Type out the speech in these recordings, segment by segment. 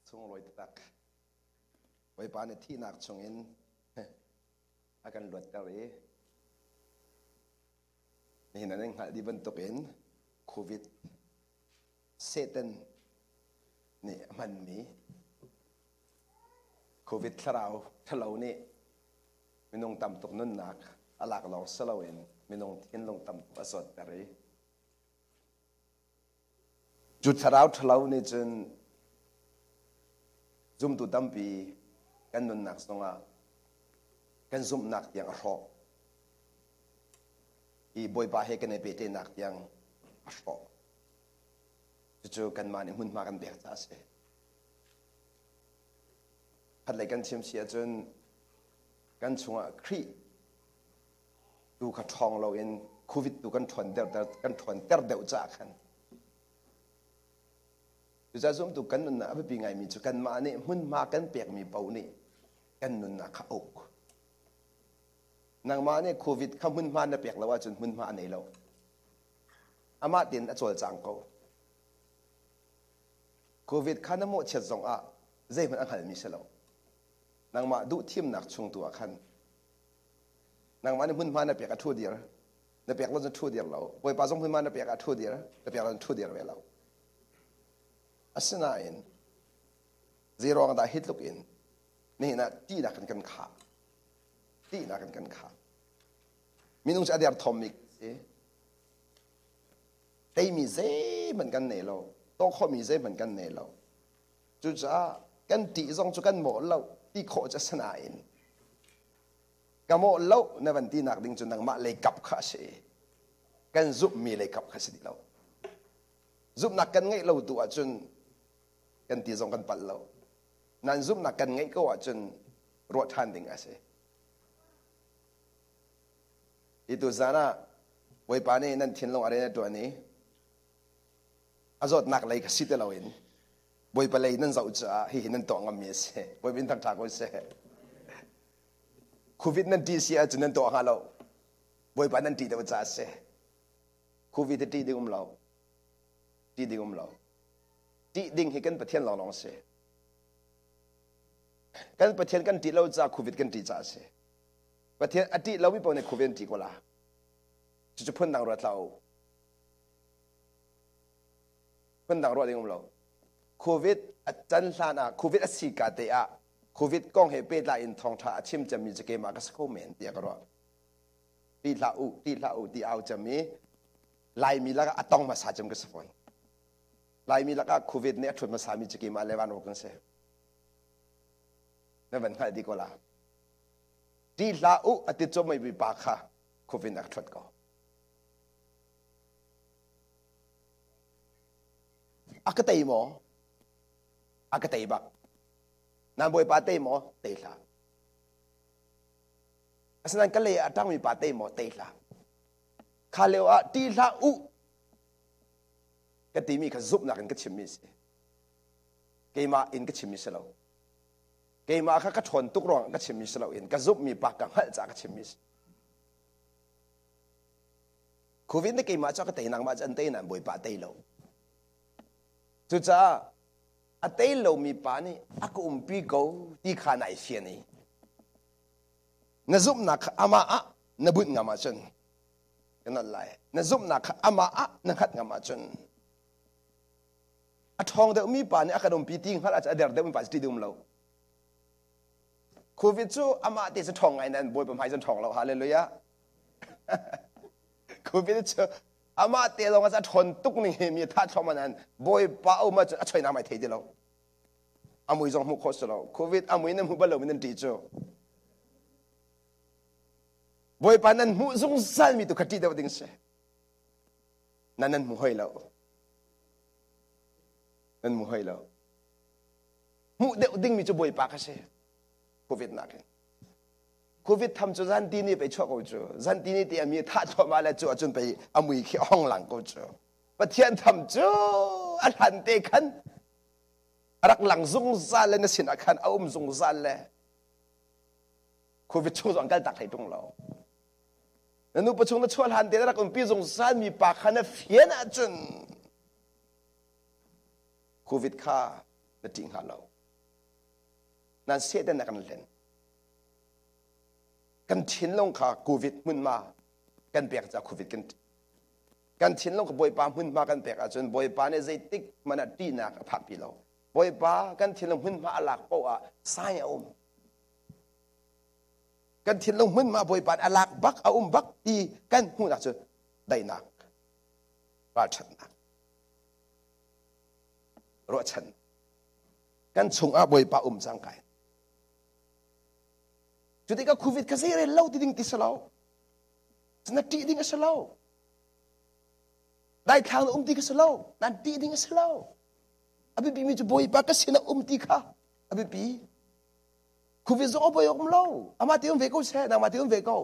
Sunglawi taktak. Bawipa nih thihnak chungin a kan luatter i nihin an hngalh dih bantukin COVID Satan nih a hmanmi COVID thlarau ṭhalo nih minung tam tuk nunnak a lak lawng si loin minung thinlung tam tuk a zawtter i Cu thlarau ṭhalo nih cun zumtu tampi kan nunnak zongah kan zumhnak tiang a hrawh i Bawipa he kan i pehtlaihnak tiang a hrawh. Cucu kanmah nih hmunhma kan pek caah a si. Khatlei kan chim si ahcun kan chungah Khrih tu kha ṭhawng loin COVID tu kan ṭhawnter deuh caah khan cucaah zumtu kan nunnak a biapi ngaimi cu kanmah nih hmunhma kan pekmi paoh nih kan nunnak kha uk. Nangmah nih COVID kha hmunhma na pek lo ahcun hmunhma a nei lo. Amah tein a cawlcang ko. COVID kha na mawhchiat zongah zeihmanh a hngalmi si lo. Nangmah duh thimnak chung tu ah khan Nangmah nih hmunhma na pek a ṭhu dir. Na pek lo cun ṭhu dir lo. Bawipa zong hmunhma na pek a ṭhu dir. Na pek lo cun ṭhu dir ve lo. Asinain zeiruang dah hi tluk in nihin ah ṭihnak in kan khah. Ṭihnak in kan khah. Minung cu a derthawmmi si. Teimi zeihmanh kan nei lo. Tawh khawhmi zeihmanh kan nei lo. Cucaah kan ṭih zong cu kan mawh lo ti khawh cu a si nain ka mawh lo na van tinak ding cu nangmah leikap kha a si. Kan zumhmi leikap kha si ti lo. Zumhnak kan ngeih lo tu ahcun kan ti zong kan palh lo. Nan zumhnak kan ngeih ko ahcun ruah ṭhan ding a si. Hi tu zan ah Bawipa nih nan thinlung a rian a ṭuan i a zawtnak lei kha si ti loin Bawipa lei nan zoh caah hihi nan tuah ngammi a si. Bawipa in thangṭha ko seh. Covid nan ṭih si ahcun nan tuah hnga lo. Bawipa nan ṭih deuh caah a si. Covid hi ṭih ding um lo. Ṭih ding um lo. Ṭih ding hi kan Pathian lawnglawng a si. Kan Pathian kan ṭih lo caah Covid kan ṭih caah a si. Pathian a ṭih lomi paoh nih Covid an ṭih ko la. Cucu phundang ruat hlah u. Phundang ruah ding um lo. Covid a can hlan ah Covid a si ka te ah Covid kong he pehtlai in thawngṭha a chim cemmi cu keimah ka si kho men tiah ka ruah. Ti hlah u, ti hlah u ti au cem i Laimi lakah a tong hmasa cem ka si fawn. Laimi lakah Covid nih a ṭhut hmasami cu keimah le Van kan si. Na van hngalh dih ko la. Ti hlah u a ti cawmmi pa kha Covid a ka ṭhuat ko. A ka tei maw? A ka tei bak. Nan bawipa tei maw? Tei hlah. Asinain ka lei ah a ṭangmi pa tei maw? Tei hlah. Kha lio ah ṭih hlah u ka timi kha zumhnak in ka chimmi a si. Keimah in ka chimmi si lo. Keimah kha ka ṭhawn tuk ruangah ka chimmi si loin ka zumhmi pa ka hngalh caah ka chimmi a si. Covid nih keimah cu a ka tei nangmah cu an tei nain Bawipa a tei lo. Cucaah a tei lomi pa nih a ka umpi ko ti kha nai fian i na zumhnak kha amah ah na bunh ngam ahcun ka nolh lai. Na zumhnak kha amah ah na hngat ngam ahcun a ṭhawng deuhmi pa nih a kan umpi ti hngalh ahcun a der deuhmi pa cu ṭih ding um lo. Covid cu amah te cu ṭhawng ngai nain Bawipa hmai cun ṭhawng lo. Hallelujah. Covid cu amah te lawng a ṭhawn tuk ning hi mi thah thluahmah nain Bawipa um ahcun a choinak mai thei ti lo. A mui zong hmuh khawh si lo. Covid a mui nan hmu bal lo mi nan ṭih cu. Bawipa nan hmuh zungzal mi tu kha ṭih deuh ding si. Nan nan hmu hoi lo. Nan hmu hoi lo. Hmuh deuh ding mi cu Bawipa kha si. Covid nakin. Covid tham cu zanti nih pei chuah ko cu. Zanti nih ti a mi thah thluahmah le cu ahcun pei a mui khi a hong lang ko cu. Pathian tham cu a hlan te khan a rak lang zungzal le na sinah khan a um zungzal le Covid chung zong kal tak hlei tung lo. Na nupa chung na chuah hlan te na rak umpi zungzal mi pa kha na fian ahcun Covid kha na ṭih hnga lo. Nan Satan a kan hlen. Kan thinlung kha COVID hmunhma kan pek caah COVID kan kan thinlung kha Bawipa hmunhma kan pek ahcun Bawipa nih zeitik hmanh ah ṭihnak a phakpi lo. Bawipa kan thinlung hmunhma a lak paoh ah sai a um. Kan thinlung hmunhma Bawipa nih a lak bak a um bak ti kan hmuhnak cu daihnak, ralṭhatnak, ruahchan kan chungah Bawipa um cang kai. Cu tikah COVID kha zei rel lo ti ding ti si lo. Na ṭih ding a si lo. Daithlang na um ti kha si lo. Nan ṭih ding a si lo. A biapi mi cu Bawipa ka sin ah um ti kha a biapi. COVID zong a bawi um lo. Amah te um ve ko seh, nangmah te um ve ko.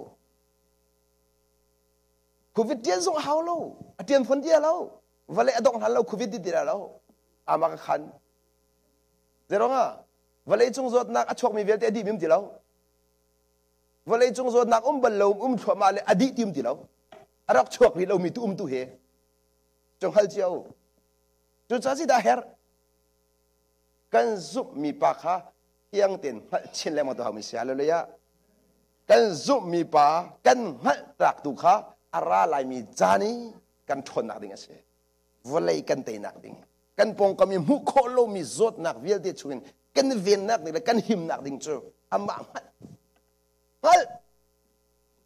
COVID ṭian zong a hau lo. A ṭian fawn dia lo. Vawlei a dongh hlan lo COVID ti ti lo. Ama ka khan. Zeirong ah vawleicung zawtnak a chuakmi vialte a dih mi um ti lo. Vawleicung zawtnak um bal lo um thluahmah le a dih ti um ti lo. A rak chuak rih lomi tu um tu he cu hngal cio. Cucaah si dah herh kan zumhmi pa kha fiang tein hngalh chin lengmang tu haumi si. Hallelujah. Kan zumhmi pa kan hngalh tlak tu kha a ra laimi caan i kan ṭhawnnak ding a si. Vawlei kan teinak ding. Kan pawngkam i hmuh khawh lomi zawtnak vialte chungin kan vennak ding le kan himnak ding cu amah hngalh. Hngalh.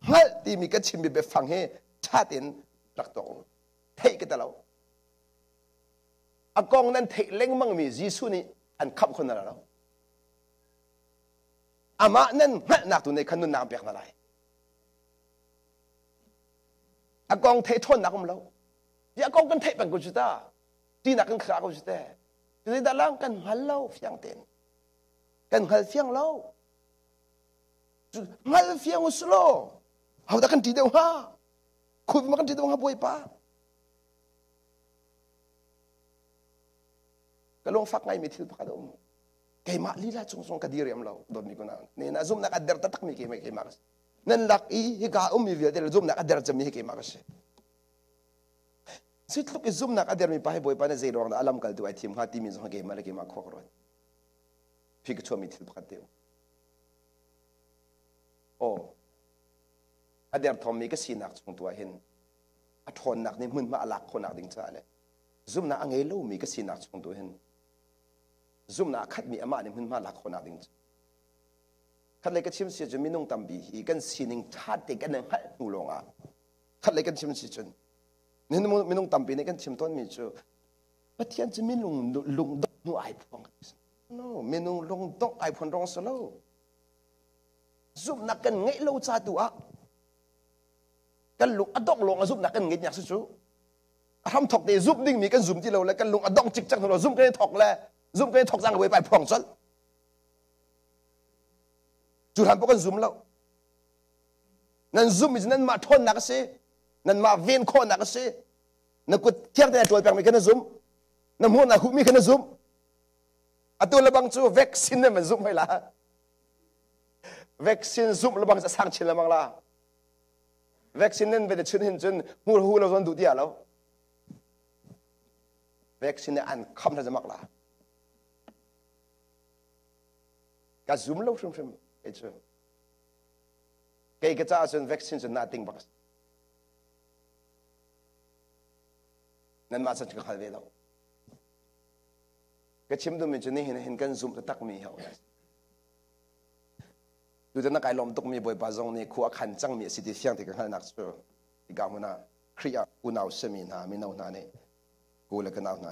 Hngalh timi ka chimmi biafang hi ṭha tein rak tuak u. Theih ka ti lo. A kong nan theih lengmangmi Jesuh nih an khamh kho na lo. Amah nan hngalhnak tu nih khan nunnak an pek hna lai. A kong theih ṭhawnnak um lo. Ti a kong kan theih peng ko cu ta. Tinak kan khra ko cu te. Zeidah lang kan hngal lo fiang tein. Kan hngal fiang lo. Hngal fiang u sulaw. Hodah kan ṭi deuh hnga? Khut ma kan ṭi deuh hnga Bawipa? Ka lungfak ngaimi thil pakhat a um. Keimah lila cung zong ka diriam lo dawtmi kuna. Ne na zumhnak a der taktakmi keimah keimah ka si. Nan lak i hika ummi vialte le zumhnak a der cemmi hi keimah ka si. Sitluk i zumhnak a dermi pa hi Bawipa nih zei ruang dah a lamkaltu ai thim hnga timi zong keimah le keimah khua ka ruat. Phi ka chuahmi thil pakhat te um. Aw, a derthawmmi ka sinak chung tu ah hin a ṭhawnnak nih hmunhma a lak khawhnak ding caah le zumhnak a ngei lomi ka sinak chung tu hin zumhnak a khatmi amah nih hmunhma lak khawhnak ding khatlei ka chim si cun minung tampi hi kan sining ṭha te kan i hngalh hnu lawngah khatlei kan chim si cun minung tampi nih kan chim tawnmi cu Pathian cu minung lungdongh hnu ai phuang no minung lungdongh ai phuan rong si lo zumhnak kan ngeih lo ca tu ah kan lung a dongh lawng a zumhnak kan ngeih nyak si cu a hram thok te zumh dingmi kan zum ti lo le kan lung a dong cikcek hnu lo zumh kan i thok le zumh kan i thok cang pai phuang colh cu hlan pawh kan zum lo nan zumh mi cu nanmah ṭhawnnak a si nanmah ven khawhnak a si na kut thiang tein ṭual pengmi kha na zumh na hmuh na huhmi kha na zumh atu lebang cu vaccine nan van zumh hoi la vaccine zumh lebang cu a sang chin lengmang la vaccine nan van i chun hin cun hmur hu lo zon duh ti lo vaccine an kham hna zamak la ka zum lo hrimhrim kei cu kei ka caah cun vaccine cu na ting bak nanmah chan ka hngal ve lo ka chim duhmi cu nihin hin kan zumh taktakmi hi Tutan na kai lawm tukmi Bawipa zong nih khua a khan cangmi a si ti fiang ti ka hngalhnak cu hika hmun ah Khrih ah unau simi hna mino hna nih ku le ka nau hna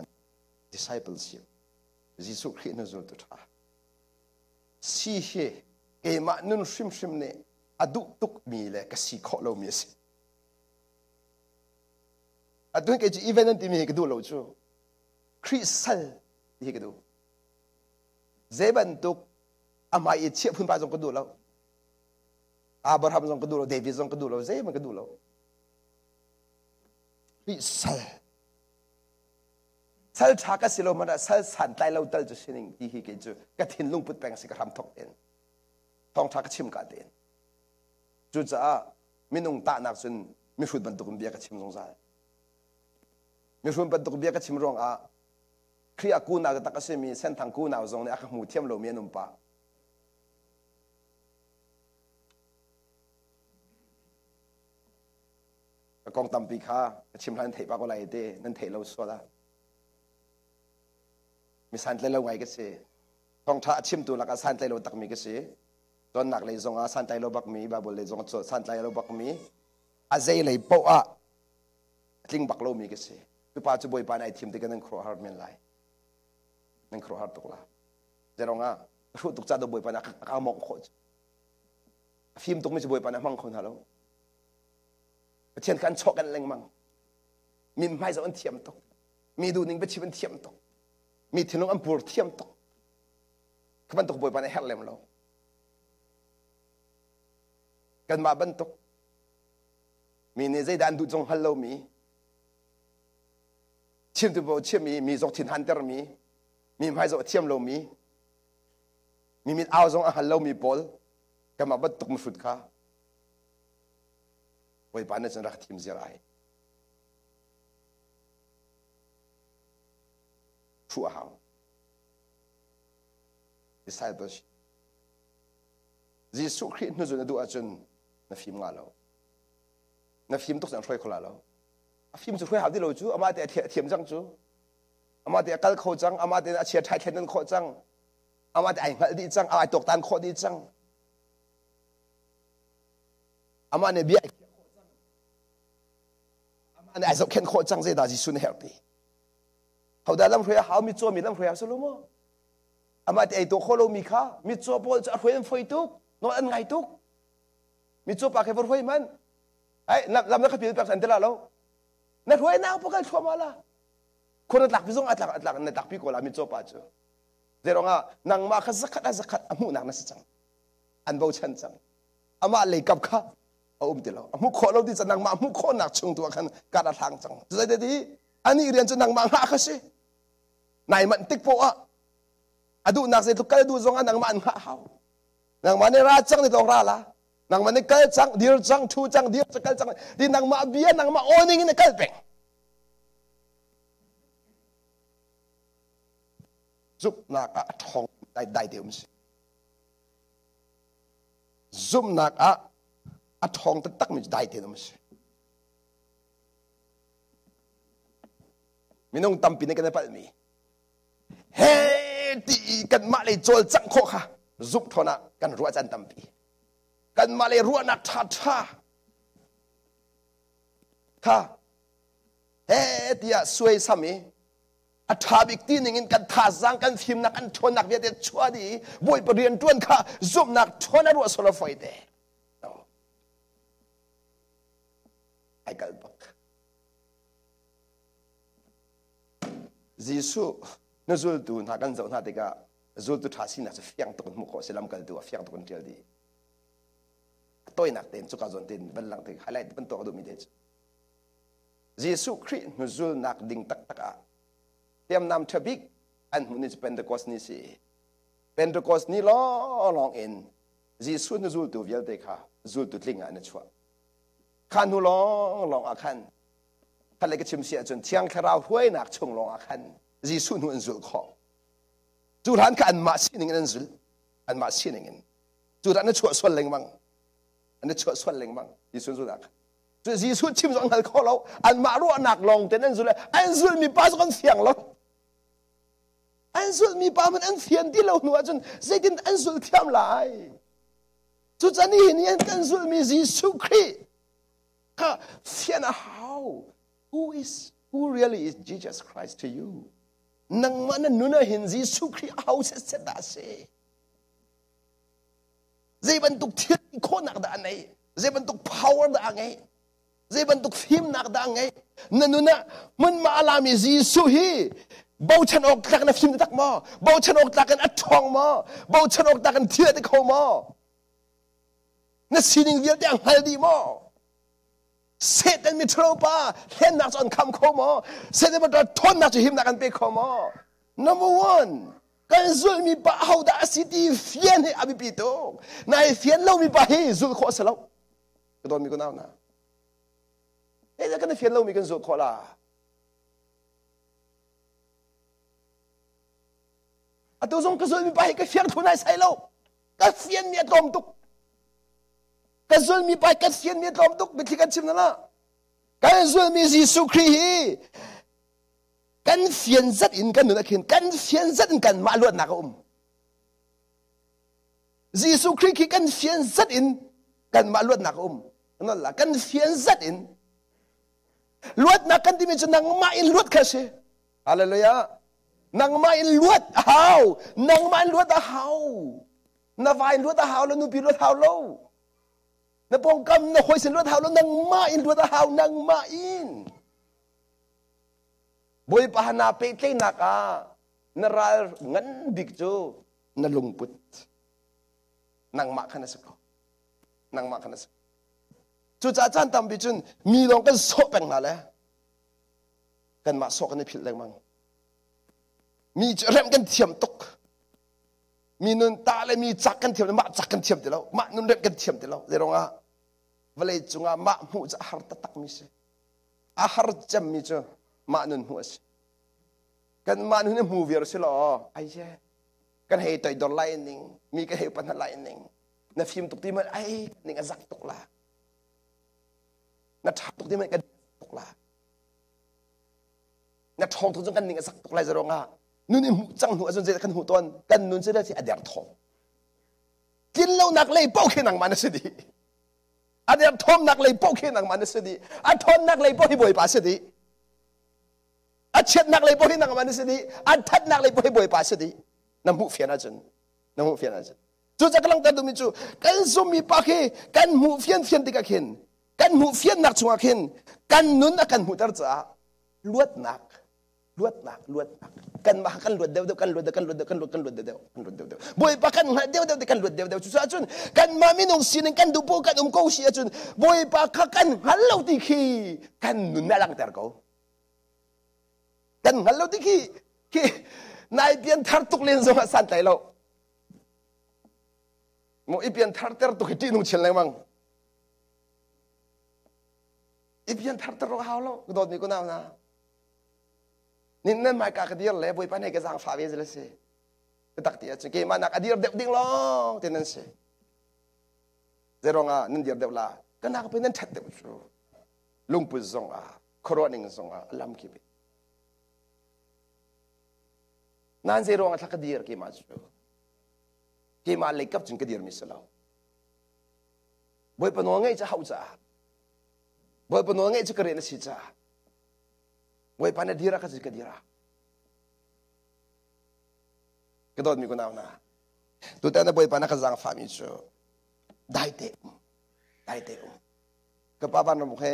discipleship Jesuh Khrih hnu zultu ṭha si hi keimah nun hrimhrim nih a duh tukmi le ka si khawh lomi a si. Atu kei cu event an timi hi ka duh lo cu. Khrih sal ti hi ka duh. Zei bantuk a hmai i chiah phunpa zong ka duh lo. Abraham zong ka duh lo, David zong ka duh lo, zeihmanh ka duh lo. Khrih sal. Sal ṭha ka si lo hmanh ah sal santlai lo tal cu sining ti hi kei cu ka thinlung put peng si ka hram thok tein. Thawngṭha ka chim ka tein. Cucaah minung tahnak cun mihrut bantukin bia ka chim zungzal. Mihrut bantuk bia ka chim ruangah Khrih ah kunau taktak a simi Senthang kunau zong nih a ka hmu thiam lomi an um pah. Ka kong tampi kha ka chim hlan theih pa ko lai te nan theih lo sual ah. Mi santlai lo ngai ka si. Thawngṭha a chimtu lakah santlai lo takmi ka si. Cawnnak lei zongah santlai lo bakmi, Bible lei zongah santlai lo bakmi, a zei lei paoh ah a tling bak lomi ka si. Tupa cu Bawipa nih ai thim tikah nan khuaruahhar men lai. Nan khuaruahhar tuk la. Zeirong ah hruh tuk ca do Bawipa nih a ka mawngh khawh cu. A fim tukmi cu Bawipa nih a hmang kho hna lo. Pathian kha an chawh kan lengmang. Mi hmai zoh an thiam tuk. Mi duhning biachim an thiam tuk. Mi thinlung an pur thiam tuk. Kha bantuk Bawipa nih a herh lem lo. Kanmah bantuk mi nih zeidah an duh zong hngal lomi chimtu paoh chimmi mi zong thin hantermi mi hmai zoh a thiam lomi mi mit au zong a hngal lomi pawl kanmah bantuk mihrut kha Bawipa nih cun rak thim ziar ai. Hruh a hau. Discipleship. Jesuh Khrih hnuzul na duh ahcun na fim nga lo. Na fim tuk cun hruai kho la lo. A fim cu hruai hau ti lo cu amah te a thiam cang cu. Amah te a kal kho cang, amah te a chia ṭhai thlen khawh cang. Amah te ai hngalh dih cang, ai tuaktan khawh dih cang. Amah nih bia ai khiah khawh cang. Amah nih ai zohkhenh khawh cang zeidah Jesuh nih herh ti. Hodah lam hruai a hau mitcaw mi lam hruai a si lo maw? Amah ti ei tuah khawh lomi kha mitcaw pawl cu a hruai an foi tuk, nawl an ngai tuk. Mitcaw pa khe va hruai hmanh. Ai lam na kha pil pek an ti la lo. Na hruai nau pa kal thluahmah la. Khua na tlak pi zong a tlak a tlak na tlak pi ko la mitcaw pa cu. Zeiruangah nangmah kha zakhat a zakhat a hmuhnak na si cang. An bochan cang. Amah leikap kha a um ti lo. A hmuh khawh lo ti ca nangmah hmuh khawhnak chung tu ah khan kar a hlang cang. Zeiti anih rian cu nangmah hngah kha si. Nai manh tik poah ah a duhnak zeitluk kal duh zong ah nangmah an hngah hau. Nangmah nih ra cang ni tawng ra la. Nangmah nih kal cang, dir cang, ṭhu cang, dir cang, kal cang. Ti nangmah bia, nangmah awning in a kal peng. Zumhnak ah a ṭhawng dai dai te um si. Zumhnak ah a ṭhawng taktakmi cu dai tein um a si. Minung tampi nih kan i palhmi he ti i kanmah lei cawlcangh khawh kha zumh ṭhawn ah kan ruah caan tampi. Kanmah lei ruahnak ṭhaṭha kha he tiah suaisam i a ṭha bik ti ning in kan thazaang kan fimnak kan ṭhawnnak vialte chuah dih i Bawipa rian ṭuan kha zumhnak ṭhawn a ruah sual a fawi te. Ai kal bak. Jesuh na zultu hna kan zoh hna tikah zultu ṭha sinak cu fiang tuk in hmuh khawh a si lamkaltu ah fiang tuk in ṭial dih. A tawinak tein cuka zawn tein van lang te highlight van tuah ka duhmi te cu Jesuh Khrih hnuzulnak ding taktak ah hriamnam ṭha bik an hmuh ni cu Pentecost ni si. Pentecost ni lawnglawng in Jesuh hnuzultu vialte kha zultu tling ah an i chuah. Kha hnu lawnglawng ah khan khat le ka chim si ahcun Thiang Thlarau hruainak chung lawng ah khan Jesuh hnu an zulh khawh. Cu hlan kha anmah sining in an zulh. Anmah sining in. Cu dah na chuah sual lengmang. An i chuah sual lengmang. Jesuh zulh ah khan. Cu Jesuh chim zong an hngal kho lo. Anmah ruahnak lawng ten an zulh. An zulhmi pa zong an fiang lo. An zulhmi pa hmanh an fian ti lo hnu ahcun zeitin an zulh thiam lai? Cucaah nihin ni kan zulhmi Jesuh Khrih kha fian a hau. Who is who really is Jesus Christ to you? Nangmah na nun ah hin Jesuh Khrih a ho set set dah a si? Zei bantuk thil khawhnak dah a nei? Zei bantuk power dah a ngei? Zei bantuk fimnak dah a ngei? Na nun ah hmunhma a lami Jesuh hi bochan awk tlak na fim tak maw? Bochan awk tlak in a ṭhawng maw? Bochan awk tlak in thil a ti kho maw? Na sining vialte a hngal dih maw? Satan miṭhalo pa hlennak cu an kham kho maw? Satan mi ṭhawnnak cu himnak an pe kho maw? Number one, kan zulhmi pa ahodah a si ti fian hi a biapi tuk. Nai fian lomi pa hi zulh khawh a si lo. Ka dawtmi ka nau hna. Hei kan i fian lomi kan zulh khawh la. Atu zong ka zulhmi pa hi ka fiang thu nai sai lo. Ka fianmi a tlawm tuk. Ka zulmi pa hi ka fianmi a tlawm tuk. Biathli kan chim na la. Kan zulmi Jesuh Khrih hi kan fian zat in kan nun ah khin kan fian zat in kanmah luatnak a um. Jesuh Khrih khi kan fian zat in kanmah luatnak a um. Kan fian zat in luatnak kan timi cu nangmah in luat kha si. Hallelujah. Nangmah in luat a hau. Nangmah in luat a hau. Na va in luat a hau lo, nupi luat hau lo. Na pawngkam na hawi sin luat hau lo, nangmah in luat a hau, nangmah in. Bawipa na pehtlaihnak ah na ral ngan bik cu na lungput. Nangmah khan a si ko. Nangmah khan a si. Cucaah caan tampi cun mi lawng kan sawh peng hna le kanmah sawh kan i philh lengmang. Mi cu remh kan thiam tuk. Mi nun ta le mi cak kan thiam mah cak kan thiam ti lo. Mah nun remh kan thiam ti lo. Zeiruangah vawlei cungah mah hmuh cu a har taktak mi si. A har cemmi cu mah nun hmuh a si. Kanmah nun hi hmu viar si law ai je kan hei toidor lai ning mi ka hei upat hna lai ning na fim tuk ti man ai ning a zak tuk la na ṭha tuk ti man kan tuk la na ṭhawng tuk cun kan ning a zak tuk lai zarong ah nun i hmuh cang hnu ahcun zei kan hmuh tawn kan nun cu a der thawm tlin lonak lei paoh khi nangmah na si dih a der thawmnak lei paoh khi nangmah na si dih a ṭhawnnak lei paoh hi Bawipa si dih a chiatnak lei paoh hi nangmah na si dih a ṭhatnak lei paoh hi Bawipa si dih na hmuh fian ahcun na hmuh fian ahcun cucaah ka langhter duhmi cu kan zummi pa khi kan hmuh fian fian tikah khin kan hmuh fiannak chungah khin kan nun a kan hmuhter caah luatnak luatnak luatnak kanmah kan luat deuh deuh kan luat deuh kan luat deuh kan luat kan luat deuh deuh kan luat deuh deuh Bawipa kan hngalh deuh deuh kan luat deuh deuh cucaah cun kanmah minung sining kan duh po kan um ko si ahcun Bawipa kha kan hngal lo ti khi kan nun a langhter ko kan hngal lo ti khi khi nai pian thar tuk len zong ah santlai lo mu i pian thar ter tuk hi ṭih nung chin lengmang i pian thar ter hau lo ka dawt mi ku nau na nin nan mai ka ka dir le bawipa nei ka zaangfah ve zel si tak ti ahcun keimah nak a dir deuh ding lawng te nan si zeirong ah nan dir deuh la ka nak pe nan ṭhat deuh cu lungput zong ah khuaruah ning zong ah a lam kip nan zeiruang ah thla ka dir keimah cu keimah lei kap cun ka dir mi si lo Bawipa nawl ngaih cu hauh caah Bawipa nawl ngaih cu ka rian a si caah Bawipa na dir ah ka ka dir ah ka dawtmi ku nau na tutan na Bawipa na ka zaangfahmi cu dai te um dai te um ka pa van ram he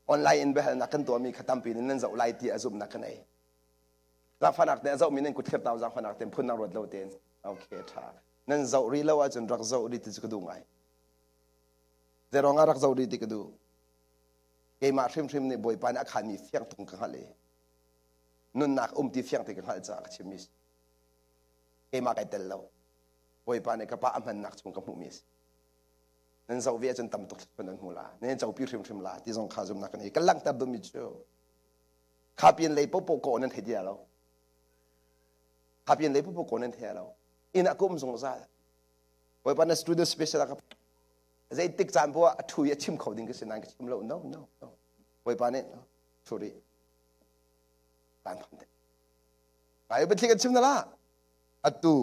online in biahalnak kan tuahmi kha tampi in nan zoh lai ti a zumhnak ka nei zaangfahnak te a zohmi nan kut thlir tau zaangfahnak te phun nang ruat lo tein okay tha nan zoh rih lo ahcun rak zoh rih ti cu ka duh ngai zeirong ah rak zoh rih ti ka duh keimah hrimhrim nih bawipa nih a khanmi fiang tung ka hngalh i nunnak um ti fiang ti ka hngalh caah ka chimmi si keimah kai tel lo bawipa nih ka pa a hmannak chung ka hmuhmi si nan zoh ve ahcun tam tuk nan hmu la nan copi hrimhrim la ti zong kha zumnak kan ei ka langhter duhmi cu kha pian lei popo ko nan thei ti lo kha pian lei popo ko nan thei lo inn ah ka um zungzal bawipa na studio special ka zeitik caan poah a thu i a chim kho ding ka si nain ka chim lo no no no bawipa nih thu rih taan pham te ai biathli kan chim na la atu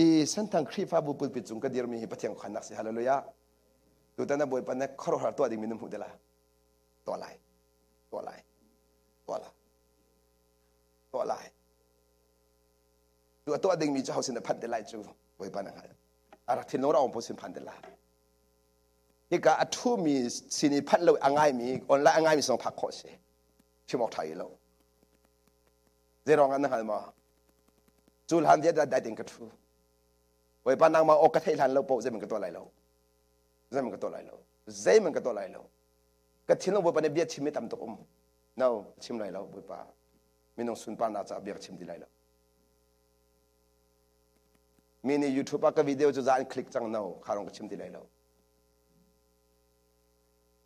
i Senthang Khrihfabu pulpit cung ka dirmi hi Pathian khuannak si hallelujah tutan na Bawipa na khuaruahhar tuah dingmi na hmuh te la tuah lai tuah lai tuah lai tuah lai tu a tuah dingmi cu ho sin na phanh te lai cu Bawipa na hngalh a rak thinlung ra ong sin phan te la hika a thumi sin i phanh lo a ngaimi online a ngaimi song phak khawh si chim awk ṭha i lo Zeiruang ah na hngal maw? Cu hlan vialte dai tein ka ṭhu. Bawipa nangmah aw ka theih hlan lo paoh zeihmanh ka tuah lai lo. Zeihmanh ka tuah lai lo. Zeihmanh ka tuah lai lo. Ka thinlung Bawipa nih bia chim mi tam tuk um. No, chim lai lo Bawipa. Minung sunparnak caah bia ka chim ti lai lo. Mi nih YouTube ah ka video cu za an click cang no, kha rong ka chim ti lai lo.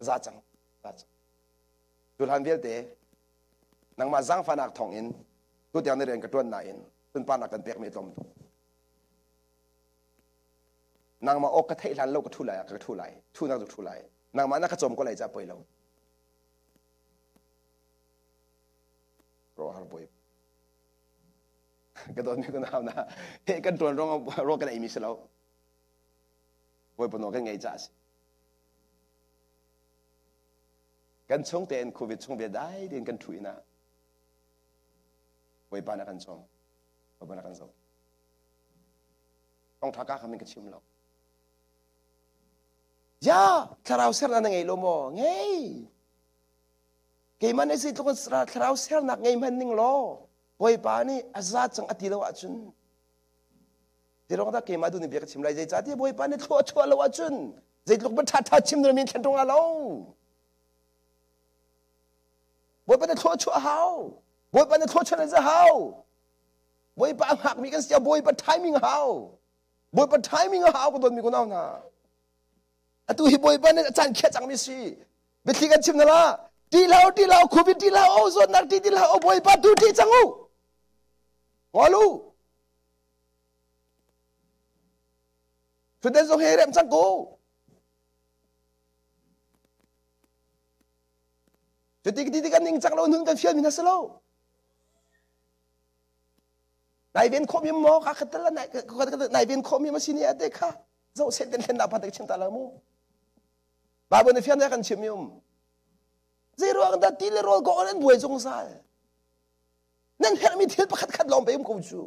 Za cang, za cang. Cu hlan vialte nangmah zaangfahnak thawngin tutiang na rian ka ṭuan nain sunparnak kan pekmi a tlawm tuk. Nangmah aw ka theih hlan lo ka ṭhu lai ah ka ṭhu lai, ṭhunak cu ṭhu lai. Nangmah na ka cawm ko lai ca poi lo. Ro har boi. Ka dawt mi ka nau na he kan tuan rong ro kan ei mi si lo. Bawipa nawl kan ngei ca a si. Kan chung tein COVID chung ve dai tein kan ṭhu ina. Bawipa na kan cawm. Bawipa na kan zoh. Thawngṭha ka kha min ka chim lo. Ya, thlarau sernak na ngei lo maw? Ngei. Keimah nih zeitluk in thlarau sernak ngei hmanh ning law Bawipa nih a za cang a ti lo ahcun Ti dah keimah duh nih bia ka chim lai zeicahtiah Bawipa nih thlua chuah lo ahcun zeitluk bia ṭhaṭha chim na min thlen ṭung lo. Bawipa nih thlua chuah hau. Bawipa nih thlua chuah na hau. Bawipa a hngakmi kan si Bawipa timing hau. Bawipa timing a hau ka dawtmi ko nau hna. Atu hi Bawipa nih a caan khiah cangmi si. Biathli kan chim na la. Ṭih hlah u, ṭih hlah u, COVID ṭih hlah u, zawtnak ṭih ti hlah u, Bawipa tu ṭih cang u. Ngol u. Thutden zong hi rem cang ko. Cuti ti kan ning cang lo nun kan fial mi na si lo. Nai ven khawh mi maw ka khat la nai nai ven khawh mi ma si ni ate kha zo set den thlen da pa te chim ta la mu. Bible na fian kan chim mi um. Zei ruang dah ti le rawl ko an buai zungzal. Nan herhmi thil pakhat khat lawng pe um ko cu.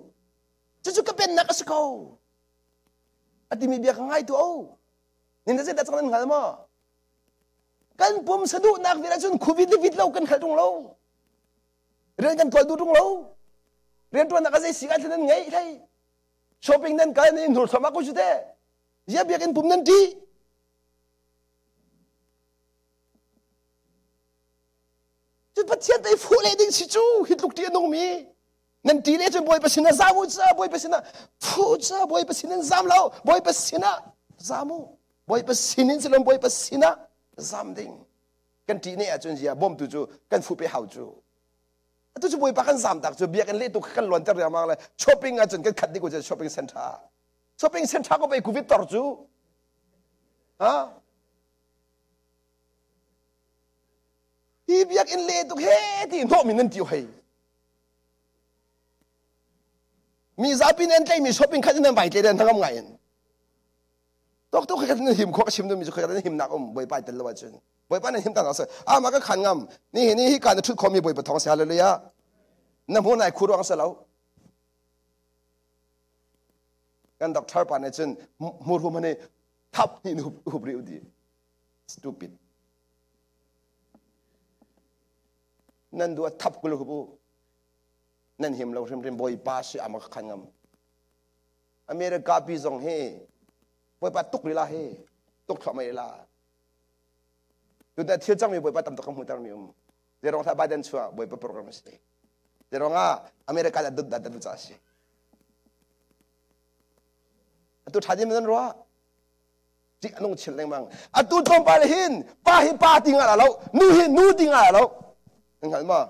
Cucu ka pennak a si ko. A timi bia ka ngai tu o. Nin na zeidah cang nan hngal maw? Kan pum saduhnak vial ahcun khuvit le vit lo kan hngal ṭung lo. Rian kan tuan duh ṭung lo. Rian ṭuannak a zei si kan nan ngei thei. Shopping nan kal nan hnur thluahmah ko cu te. Zia biakinn pum nan ṭih. Cu Pathian tei fuh le ding si cu hi tluk ṭih a nungmi nan ṭih le cun Bawipa sinah zam u ca Bawipa sinah fuh ca Bawipa sin in zam lo Bawipa sinah zam u Bawipa sin in silom Bawipa sinah zam ding kan ṭih ne ahcun zia bawmtu cu kan fuh pe hau cu atu cu Bawipa kan zam tak cu biakinn leh tu kan luanter riangmang le shopping ahcun kan khat dih ko cu shopping center shopping center ko pei covid tor cu ha Hi biakinn le tuk he ti hnawhmi nan ti hei. Mi zapi nan tleimi shopping khat in nan vai tle den hnangam ngai in. Tok tuk khat nan him khawh chim dumi cu khat nan himnak um Bawipa tel lo ahcun. Bawipa nan him tak se. Ah ma ka khan ngam. Ni hi ni hi ka na thut khomi Bawipa thong se hallelujah. Na hmu nai khu ruang se lo. Kan doctor pa nih cun hmur hum hani thap ni hup hup ri udi. Stupid. Nan duh a thap kul hup u. Nan him lo hrimhrim Bawipa si ama ka khan ngam. America pi zong hi Bawipa tuk rila hi tuk thluahmah rila. Tutan thil cangmi Bawipa tam tuk ka hmuhter mi um. Zeirong thla Biden chuah Bawipa program a si. Zeirong ah America da dut da da ca si. Atu tha din nan ruah. Ṭih a nung chin lengmang. Atu tlawmpal hin pa hi pa ti nga lo, nu hi nu ti nga lo. Nan hngal ma?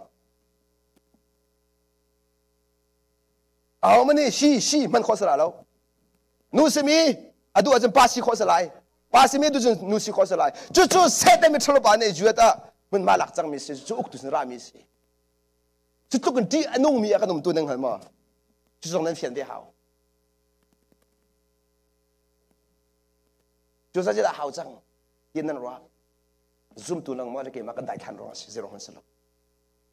Aho mani si si hman khawh sala lo. Nu simi adu ahcun pa si khawh salai. Pa simi tu cun nu si khawh salai. Cucu Satan mi ṭhalo pa nih juat ah hmunhma lak cangmi si, cu uktu sin rami si. Cu tluk in ṭih a nungmi ah kan um tu nan hngal maw? Cu zong nan fian ve hau. Cu zat dah hau cang ti nan ruah. Zumtu nangmah le keimah kan daithlan ruang a si zero hman si lo.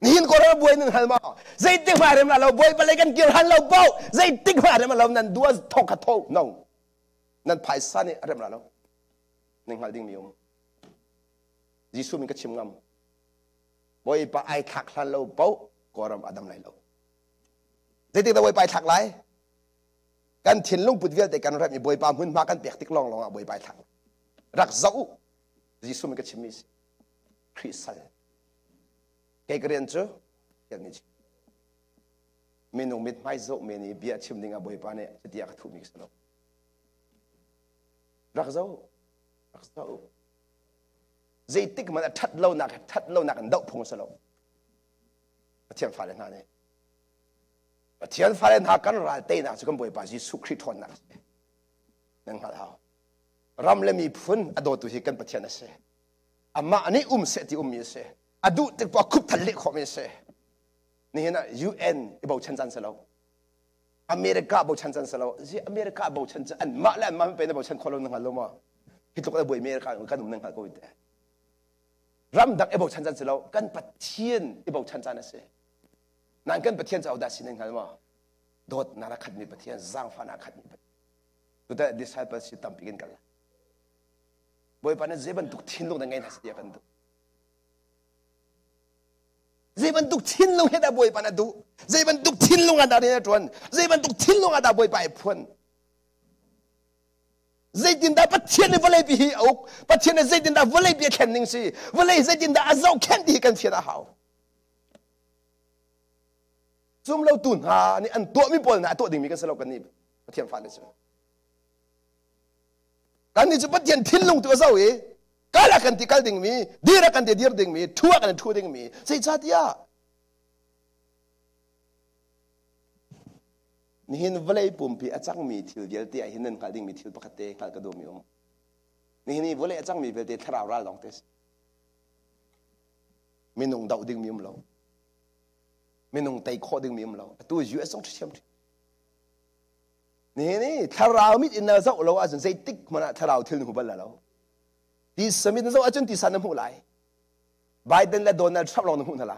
Nihin Kawlram buai nan hal maw? Zeitik hmah rem la lo buai palei kan kir han lo bo. Zeitik hmah rem lo nan dua thong kha tho no. Nan phaisa nih a rem la lo. Nan hngal ding mi um. Jesuh min ka chim ngam. Bawipa ai thlak hlan lo po Kawlram a dam lai lo. Zeitik dah Bawipa ai thlak lai? Kan thinlung put vialte kan remh i Bawipa hmunhma kan pek tik lawnglawng ah Bawipa ai thlak. Rak zoh u. Jesuh min ka chimmi si. Khrih sal. Kei ka rian cu kan ni chim. Minung mithmai zoh men i bia chim ding ah Bawipa nih cuti a ka thuhmi ka si lo. Rak zoh. Rak zoh. Zeitik hmanh a ṭhat lonak ṭhat lonak in doh phung a si lo. Pathian fale hna nih Pathian fale hna kan ral teinak cu kan Bawipa Jesuh Khrih ṭhawnnak a si. Nan hngalh hau. Ram le miphun a dawtu hi kan Pathian a si. Amah nih um seh ti ummi a si. A duh tik poah khup thal leh khawhmi a si. Nihin ah UN i bochan caan si lo. America bochan caan si lo. Zi America bochan cu anmah le anmah pe na bochan khawh lo na hngal lo maw? Hi tluk a buai America kan um na hngal ko te. Ramdang i bochan caan si lo. Kan Pathian i bochan caan a si. Nan kan Pathian cu ahodah si nan hngal maw? Dawtnak a khatmi Pathian, zaangfahnak a khatmi Pathian. Tutan disciples si tampi kan kal. Bawipa nih zei bantuk thinlung dah ngei hna seh ti a kan duh. Zei bantuk thinlung he dah Bawipa na duh? Zei bantuk thinlung ah dah rian a ṭuan? Zei bantuk thinlung ah dah Bawipa ai phuan? Zeitindah Pathian nih vawleipi hi a uk? Pathian nih zeitindah vawleipi a thlen ning si? Vawlei zeitindah a zohkhenh ti hi kan fian a hau. Zumlotu hna nih an tuahmi pawl hna a tuah dingmi kan si lo kan nih Pathian fale cu. Kannih cu Pathian thinlung tu a zoh i kal a kan ti kal dingmi, dir a kan ti dir dingmi, ṭhu a kan ṭhu dingmi. Zeicahtiah nihin vawlei pumpi a cangmi thil vialte ah hin nan hngalh dingmi thil pakhat te hngalh ka duhmi um. Nihin i vawlei a cangmi vialte thlarau ral lawng te si. Minung doh dingmi um lo. Minung tei khawh dingmi um lo. Atu US zong ṭhiam ṭhiam. Nihin i thlarau mit in na zoh lo ahcun zeitik hmanh ah thlarau thil na hmu bal lo. Tisa mit na zoh ahcun tisa na hmuh lai. Biden le Donald Trump lawng na hmuh hna la.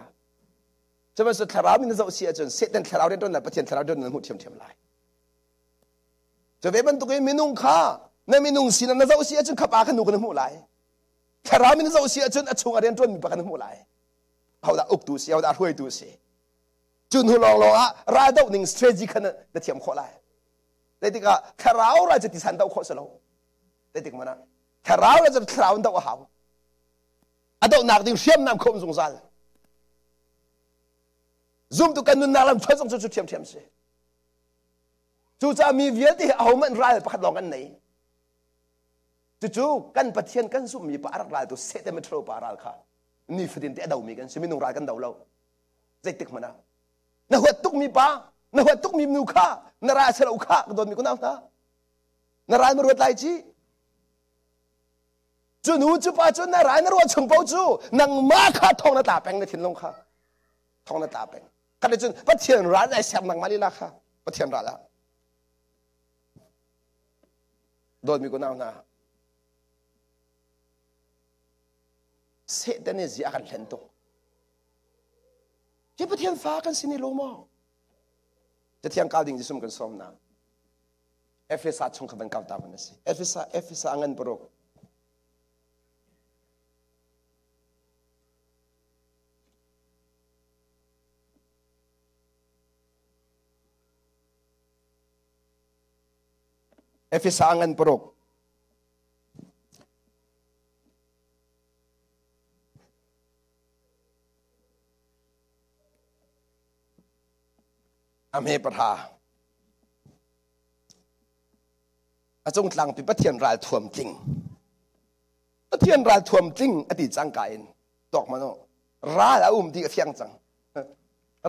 Cubantuk thlarau mit na zoh si ahcun Satan thlarau rianṭuan le Pathian thlarau rianṭuan na hmuh ṭhiamṭhiam lai. Cu ve bantukin minung kha na minung sinak na zoh si ahcun khapa kha nu ka na hmuh lai. Thlarau mit na zoh si ahcun a chung a rianṭuanmi pa kha na hmuh lai. Ahodah uktu si, ahodah hruaitu si. Cu hnu lawnglawng ah raldoh ning strategy kha na thiam khawh lai. Zeitikah thlarau ral cu tisan doh khawh si lo. Zeitik hmanh ah thlarau ral cu thlarau in doh a hau. A dohnak ding hriamnam kha um zungzal. Zumtu kan nunnak lam chuan zong cu cu ṭhiamṭhiam si. Cucaah mi vialte hi ahohmanh ral pakhat lawng kan nei. Cucu kan Pathian kan zumhmi pa a rak raltu Satan miṭhalo pa ral kha nifatin te a domi kan si. Minung ral kan do lo. Zeitik hmanh ah na huat tukmi pa na huat tukmi nu kha na ral si lo kha ka dawtmi kunau hna na ral ma ruat lai ci cu nu cu pa cu na ral na ruah chung paoh cu nangmah kha thong na tla peng na thinlung kha thong na tla peng khat cun Pathian ral ai ser nangmah lila kha Pathian ral ah dawtmi kunau hna Satan nih zia a kan hlen tuk Hi Pathian fa kan si ni lo maw? Cathiang kau ding Jesuh kan sawm na. Efesa chung kha van kau ta van a si. Efesa Efesa ngan paruk. Efesa ngan paruk. A hme pahra. A cung tlangpi Pathian ral thuam tling. Pathian ral thuam tling a ti cangka in tuak man u. Ral a um ti a fiang cang.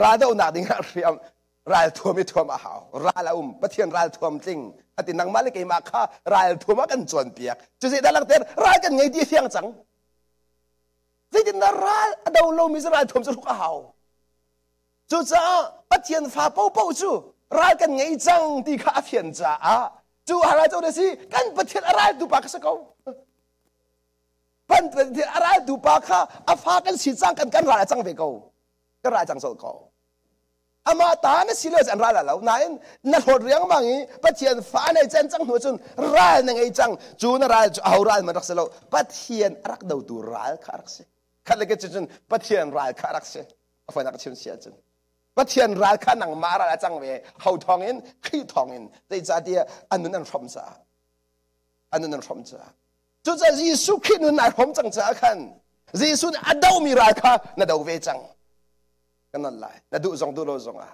Ral dohnak ding ah hriam ral thuam i thuam a hau. Ral a um. Pathian ral thuam tling. A ti nangmah le keimah kha ral thuam a kan cawnpiak. Cu zeidah langhter ral kan ngei ti a fiang cang. Zeitindah ral a do lomi cu ral thuam cu hruk a hau. Cucaah Pathian fa paohpaoh cu ral kan ngei cang ti kha a fian caah cu ral cu na si kan Pathian a raltu pa kha si ko. Pan Pathian a raltu pa kha a fa kan si cang kan kan ral a cang ve ko. Kan ral cang colh ko. Amah ta na si lo an ral lo nain na hlawt riangmang i Pathian fa nei cen cang hnu cun ral na ngei cang cu na ral cu aho ral man rak si lo Pathian a rak dotu ral kha a rak si khat le cun Pathian ral kha a rak si a fawinak chim si ahcun Pathian ral kha nangmah ral a cang ve ho thawng in Khrih thawng in zeicahtiah an nun an hrawm caah an nun an hrawm caah cucaah Jesuh Khrih nun ai hrawm cang caah khan Jesuh nih a domi ral kha na do ve cang kan non lai na duh zong duh lo zong ah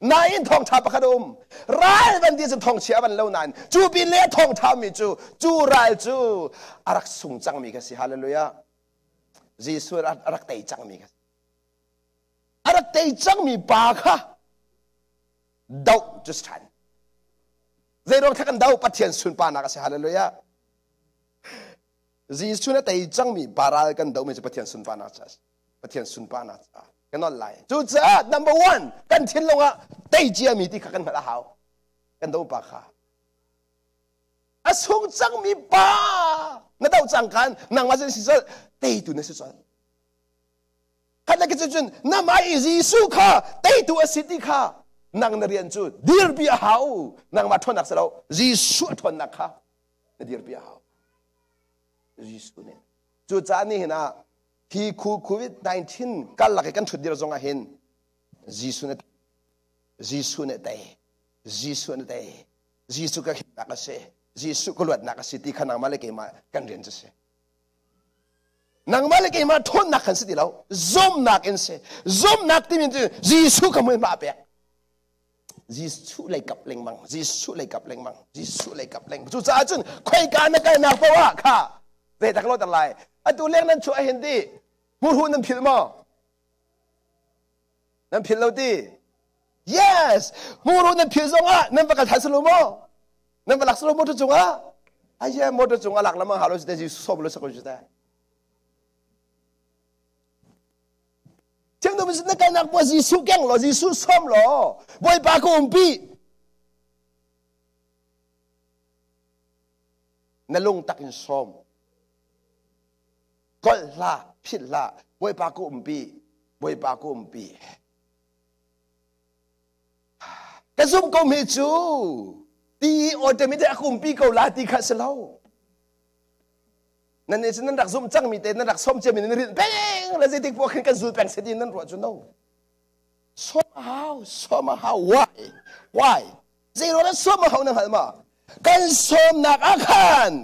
nain thawngtha pakhat a um ral van ti cun thawngchia van lo nain cu pin le thawngtha mi cu cu ral cu a rak sung cangmi kha si hallelujah Jesuh a rak tei cangmi kha a rak tei cangmi pa kha doh cu si ṭhan zei ruang thla kan do Pathian sunparnak a si hallelujah. Jesuh na tei cangmi pa ral kan dohmi cu Pathian sunparnak caah Pathian sunparnak caah kan nolh lai. Cucaah number one kan thinlung ah tei ciami ti kha kan hngalh a hau. Kan do pa kha. A sung cangmi pa na do cang kan nangmah sin si col teitu na si col. Khat le cun na mah i Jesuh kha teitu a si ti kha nang na rian cu dirpi a hau. Nangmah ṭhawnnak si lo Jesuh a ṭhawnnak kha na dirpi a hau. Jesuh nih. Cucaah nihin ah hi COVID-19 karlak i kan ṭhut dir zong ah hin Jesuh nih Jesuh nih tei Jesuh nih tei Jesuh ka himnak a si Jesuh ka luatnak a si ti kha nangmah le keimah kan rian cu si. Nangmah le keimah ṭhawnnak kan si ti lo zumnak in si zumnak timi cu Jesuh ka hmuihma a pek Jesuh lei kap lengmang Jesuh lei kap lengmang Jesuh lei kap lengmang cucaah cun khoika na kalnak paoh ah kha zeitak lo ter lai atu leng nan chuah hin ti hmurhu nan philh maw nan philh lo ti yes hmurhu nan philh zong ah nan va kal than salo maw nan va lak salo motor cungah aye motor cungah lak lamang halo si te Jesuh som lo sakon si te Thiangdom na kalnak puah Jesuh keng law Jesuh sawm law Bawipa ka umpi. Na lung tak in sawm. Kolh hlah, philh hlah, Bawipa ka umpi, Bawipa ka umpi. Ka zumh ko mi cu ti automatic a umpi ko la ti kha si lo. Nan nih cun nan rak zumh cangmi te nan rak sawm ciami nan rinh peng le zeitik poah khin kan zul peng se ti nan ruah cu no. Sawm a hau, sawm a hau. Why? Why? Zeiruang dah sawm a hau na hngal ma? Kan sawmnak ah khan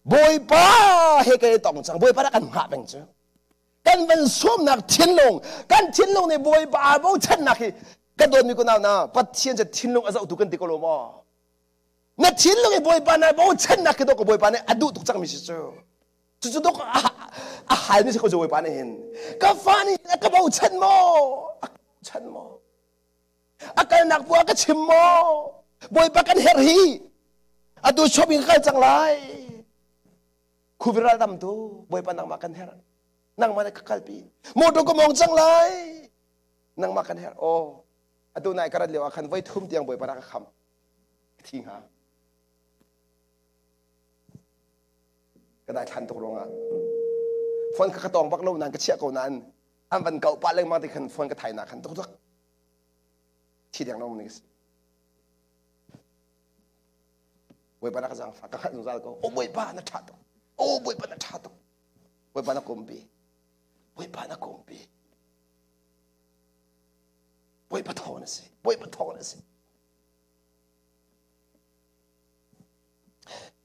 Bawipa he kan i tong cang. Bawipa dah kan hngah peng cu. Kan van sawmnak thinlung, kan thinlung nih Bawipa aa bochannak hi ka dawtmi kunau na Pathian cu thinlung a zohtu kan ti ko lo maw? Na thinlung i Bawipa na bochannak khi dawk Bawipa nih a duh tuk cangmi si cu. Cucu dawk a halmi si ko cu Bawipa nih hin. Ka fa nih a ka bochan maw? A ka bochan maw? A kalnak bu ah ka chim maw? Bawipa kan herh hi. Atu shopping ka kal cang lai. Khuviral dam tu Bawipa nangmah kan herh. Nangmah nih ka kalpi. Motor ka mong cang lai. Nangmah kan herh. Oh, atu nai ka rat lio ah khan voi thum tiang Bawipa rak ka kham. Thi hnga. Ka daithlan tuk ruangah phone kha ka tawng bak lo nain ka chiah ko nain an van kau pah lengmang ti khan phone ka thai na khan tuk tuk thi deng lo ni si. Bawipa na ka zaangfah ka hngalh zungzal ko. O Bawipa na ṭha tuk. O Bawipa na ṭha tuk. Bawipa na kumpi. Bawipa na kumpi. Bawipa thaw na si. Bawipa thaw na si.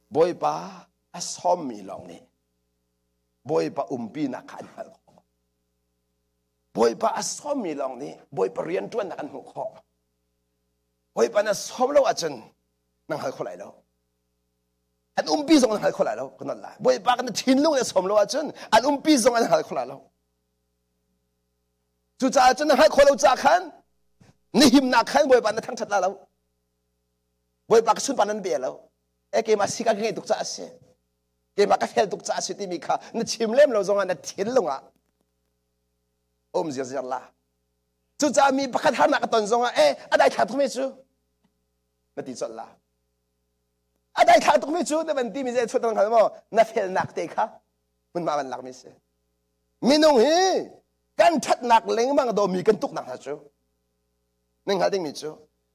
Bawipa a sawmmi lawng nih Bawipa umpinak kha an hngalh khawh. Bawipa a sawmmi lawng nih Bawipa rianṭuannak an hmuh khawh. Bawipa na sawm lo ahcun na hngal kho lai lo. An umpi zong an hngal kho lai lo. Ka nolh lai. Bawipa kan thinlung in a sawm lo ahcun an umpi zong an hngal kho lai lo. Cucaah cun na hngalh khawh lo caah khan na himnak khan Bawipa na thangṭhat la lo. Bawipa ka sunpar nan bia lo. E keimah si ka ngei tuk caah a si. Keimah ka fel tuk caah a si timi kha na chim lem lo zongah na thinlung ah um zirziar la. Cucaah mi pakhat harnak a ton zongah e a daithla tukmi cu na ti colh la. A daithla tukmi cu na van timi zei chuah hngal maw na felnak te kha hmunhma van lakmi si. Minung hi kan ṭhatnak lengmang dawmi kan tuknak hna cu nan hngalh dingmi cu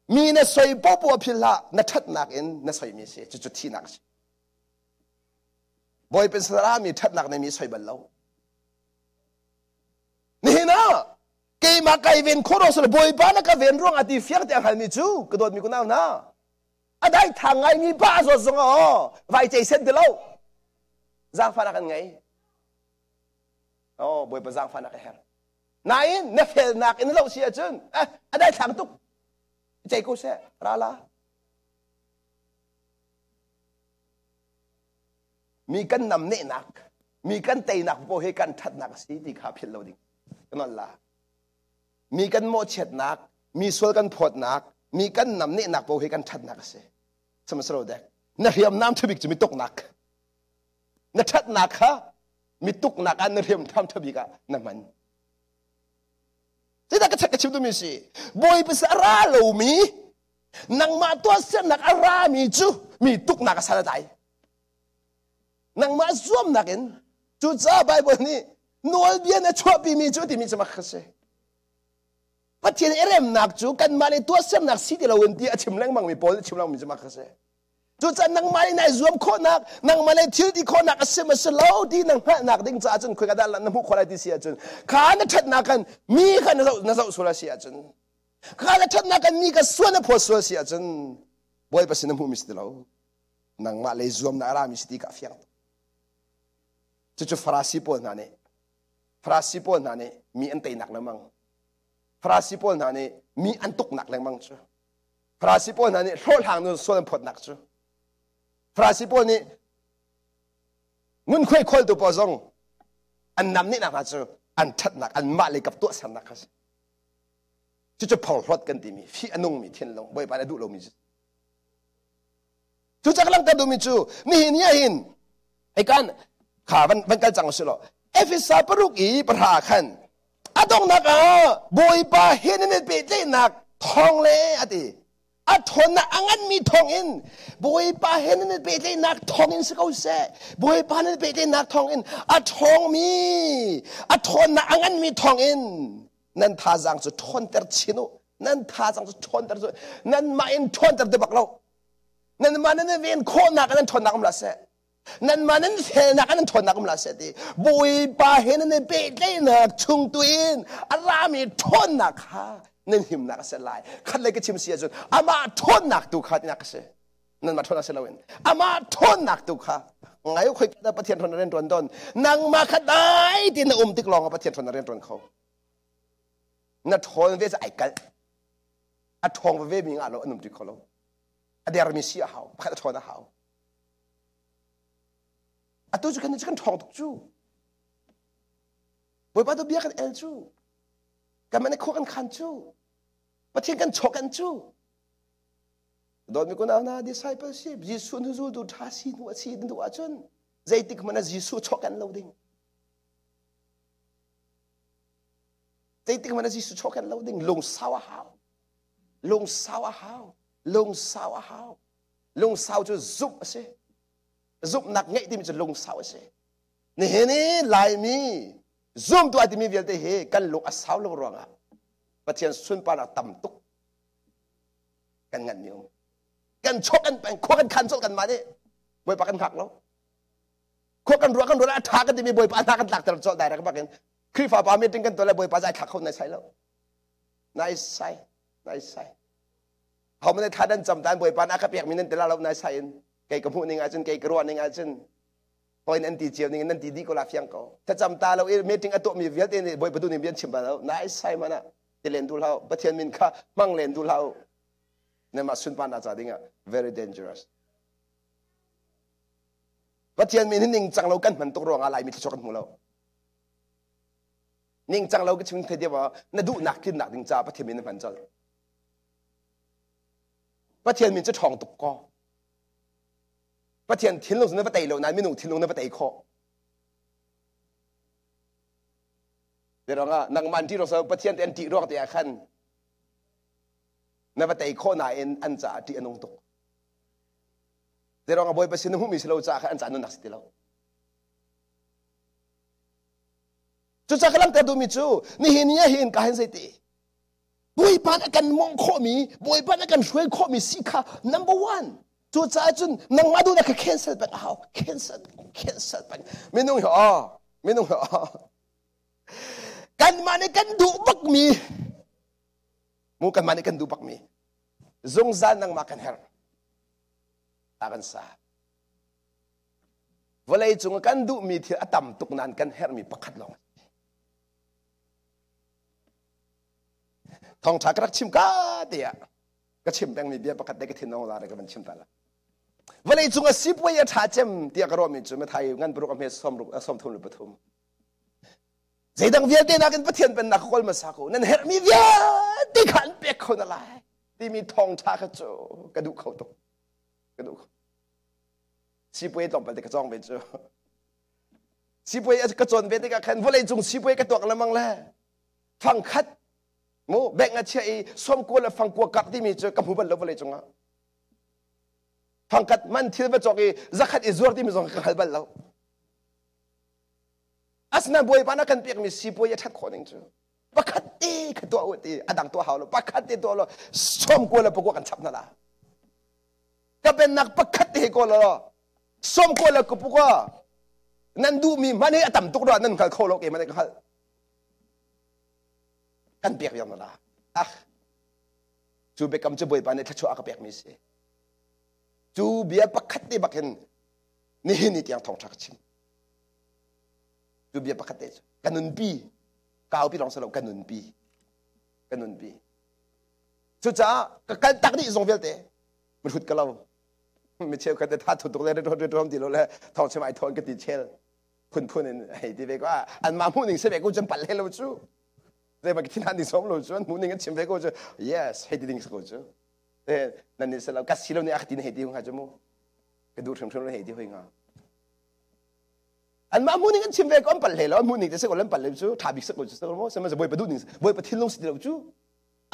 mi na soi popoh phil hlah na ṭhatnak in na soimi si cucu thihnak a si Bawipa sara mi ṭhatnak nei mi soi bal lo nihin ah keimah kai ven khawh ro sala Bawipa na ka ven ruang ah ti fiang te a hngalmi cu ka dawtmi kunau hna a dai thang ngaimi pa a zawt zong ah vai cei sen ti lo zaangfahnak kan ngei Oh, Bawipa zaangfahnak a herh. Nain na felnak in lo si ahcun eh, a daithlang tuk. Cei ko seh, ra la. Mi kan namnehnak, mi kan teinak paoh hi kan ṭhatnak a si ti kha philh lo ding. Kan la. Mi kan mawhchiatnak, mi sual kan phawtnak, mi kan namnehnak paoh hi kan ṭhatnak a si. Sihmanhsehlaw dek, na hriamnam ṭhabik cu mi tuknak. Na ṭhatnak kha mi tuknak ah na hriamnam ṭha bik ah na hman. Zeidah ka ka chim duhmi si? Bawipa sin a ra lomi nangmah tuahsernak a rami cu mi tuknak a sal a tlai. Nangmah zuamnak in cucaah Baibal nih nawlbia na chuahpimi cu timi cu mak a si. Pathian i remnak cu kanmah le tuahsernak si ti loin ti a chim lengmangmi Paul nih chim lengmangmi cu mak a si. Cucaah nangmah nih nai zuam khawhnak, nangmah le thil ti khawhnak a si ma si lo ti na hngalhnak ding caah cun khoika dah na hmuh khawh lai ti si ahcun kha na ṭhatnak khan mi kha na zoh na zoh sual a si ahcun kha na ṭhatnak khan mi kha sual na phawt sual si ahcun Bawipa sin na hmuhmi si ti lo nangmah lei zuamnak a rami si ti ka fiang cucu Farasi pawl hna nih Farasi pawl hna nih mi an teinak lengmang Farasi pawl hna nih mi an tuknak lengmang cu Farasi pawl hna nih hlawhhlang nu sual an phawtnak cu Farasi pawl nih ngunkhuai khawltu pawl zong an namnehnak hna cu an ṭhatnak anmah lei kap tuahsernak kha si cucu phorhlawt kan timi fih a nungmi thinlung Bawipa nih a duh lomi cu cu ka langhter duhmi cu nihin ni ah hin hei kan kha van van kal cang usih law Efesa paruk i pahra khan a donghnak ah Bawipa he nan i pehtlaihnak thawng le a ti a ṭhawnnak a nganmi thawng in Bawipa he nan i pehtlaihnak thawng in si ko seh Bawipa nan i pehtlaihnak thawng in a ṭhawngmi a ṭhawnnak a nganmi thawng in nan thazaang cu ṭhawnter chin u nan thazaang cu ṭhawnter cu nanmah in ṭhawnter ti bak lo nanmah nan i ven khawhnak ah nan ṭhawnnak um hlah seh nanmah nan felnak ah nan ṭhawnnak um hlah seh ti Bawipa he nan i pehtlaihnak chung tu in a rami ṭhawnnak kha nan himnak a si lai khat lei ka chim si ahcun amah ṭhawnnak tu kha tinak a si nanmah ṭhawnnak si loin amah ṭhawnnak tu kha ngai khoi Pathian ṭhawn rian ṭuan don nangmah kha dai ti na um tik lawng ah Pathian ṭhawn rian ṭuan kho na ṭhawn ve cu ai kalh a ṭhawng ve mi ngah lo an um ti kho lo a dermi si a hau pakhat a ṭhawn a hau atu cu kan kan ṭhawng tuk cu Bawipa tu bia kan el cu kan man khua kan khan cu Pathian kan chawk kan cu dawtmi kunau hna discipleship Jesuh nu zultu ṭha si hnu a si duh ahcun zeitik hmanh ah Jesuh chawk kan lo ding zeitik hmanh ah Jesuh chawk kan lo ding lungsau a hau lungsau a hau lungsau a hau lungsau cu zumh a si zumhnak ngeih timi cu lungsau a si nihin i Laimi zumtu ai timi vialte hi kan lung a sau lo ruangah Pathian sunparnak tam tuk kan ngan mi um kan chok kan peng khua kan khan colh kan mah nih bawipa kan hngak lo khua kan ruah kan ruah a tha kan timi bawipa hna kan tlakter colh direct bakin Khrihfa pa meeting kan tuah le bawipa zai thlak kho nai sai lo nai sai nai sai ho man thla dan cam tan bawipa na ka pek mi nan tela lo nai sai in kei ka hmuh ning ahcun kei ka ruah ning ahcun hoin an ti cio ning nan ti dih ko la fiang ko thlacam ta lo i meeting a tuah mi vialte nih bawipa tu nih bian chim ba lo nai sai mana ti len du hlah pathian min kha hmang len du hlah nanmah sunparnak ca dingah very dangerous pathian min hi ningcang lo kan hman tuk ruangah laimi thluachuah kan hmu lo ningcang lo ka chim thei deuh na duhnak tlinnak ding caah pathian min na hman colh pathian min cu ṭhawng tuk ko pathian thinlung na va tei lo nain minung thinlung na va tei khawh Ruangah nangmah an ṭih ruang Pathian te an ṭih ruang te ah khan na va tei khawh nain an caah ṭih a nung tuk. Zeiruangah Bawipa sin na hmuhmi si lo caah khan an caah nunnak si ti lo. Cucaah ka langhter duhmi cu nihin ni ah hin ka hin zeiti Bawipa nih a kan mawngh khawhmi Bawipa nih a kan hruai khawhmi si kha number one cucaah cun nangmah duhnak kha cancel peng a hau cancel cancel peng minung hi aw minung hi aw kanmah nih kan duh bakmi mu kanmah nih kan duh bakmi zungzal nangmah kan herh ta kan sa vawlei cung kan duhmi thil a tam tuk nain kan herhmi pakhat lawng Thawngṭha ka rak chim ka te ah ka chim pengmi bia pakhat te ka thin ong la ka van chim ta la. Vawlei cung ah sipuai a ṭha cem tiah ka ruahmi cu Mathai ngan paruk a hme 33. Zeidang vialte nakin Pathian pennak ka kawl hmasa ko. Nan herhmi vialte kha an pek kho na lai timi thawngṭha kha cu ka duh kho tuk. Ka duh kho. Sipuai tlawmpal te ka cawng ve cu. Sipuai ka cawn ve tikah khan vawlei cung sipuai ka tuak lengmang le fangkhat mu bank a chiah i sawmkua le fangkua kak timi cu ka hmu bal lo vawlei cungah. Fangkhat man thil va cawk i zakhat i zuar timi zong ka hngal bal lo. Asinain Bawipa na kan pekmi sipuai a ṭhat khawh ning cu pakhat te kha tuah u ti a dang tuah hau lo pakhat te tuah lo sawmkua le pakua kan chap hna la. Ka pennak pakhat te hi kawl law sawmkua le kupukua nan duhmi hmanh hi a tam tuk rua nan hngal kho lo keimah nih ka hngalh. Kan pek viar na la. Ah, cu biakam cu Bawipa nih thluachuah a ka pekmi si. Cu bia pakhat te bak hin nihin ni tiang thawngṭha ka chim. Cu bia pakhat te cu ka nunpi, kaupi lawng si lo ka nunpi, ka nunpi. Cucaah ka kal tak dih zong vialte mihrut ka lo. Mi cheukhat te tha thu tuk le rit ti lo le thawng chim ai thawn ka ti chel phunphun in hei ti ve ko an mah hmuh ning si ve ko cun palh he lo cu zei ba thin han ding som lo cu an hmuh ning an chim ve ko cu yes hei ti ding si ko cu nan ni se lo ka si lo ni a ti hei ti hnga cu mu ka duh hrimhrim lo hei ti hoi hnga an mah hmuh ning an chim ve ko an palh hle lo an hmuh ning te se ko an palh le cu tha bik se ko cu se ko mo sihmanhsehlaw bawipa duh ning bawipa thinlung si ti lo cu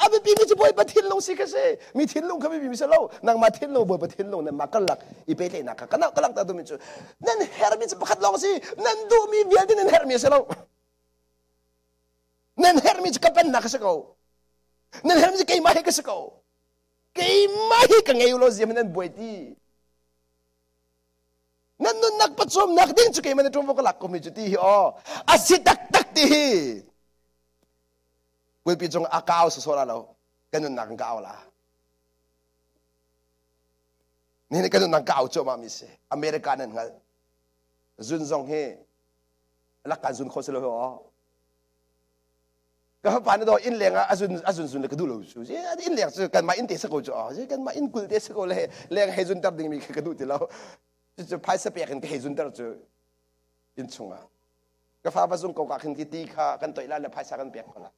a biapi mi cu bawipa thinlung si ka si mi thinlung kha biapi mi si lo nangmah thinlung bawipa thinlung nan mah karlak i pehtlaihnak kha kana ka langhter duhmi cu nan hermi cu pakhat lawng si nan duhmi vialte nan hermi a si lo nan hermi cu ka pennak a si ko nan hermi cu keimah hi ka si ko keimah hi ka ngei lo ziam nan buai ti nan nunnak pacawmnak ding cu keimah na ṭuanvo ka lak ko mi cu ti hi aw a si taktak ti hi pulpi cung a kau sawsawh la lo kan nunnak kan kau la ni kan nunnak kau cuahmah mi si America nan hngal zun zong hi lakkan zun kho si lo aw ka fapa na do inn leng ah azun azun zun le ka duh lo cu inn leng cu kanmah inn te sa ko cu aw kanmah inn kul te sa ko le leng hei zun ter ding mi kha ka duh ti lo cu phaisa pek in ka hei zun ter cu inn chungah ka fa va zung ko ka khin ki ti kha kan toih la le phaisa kan pek ko la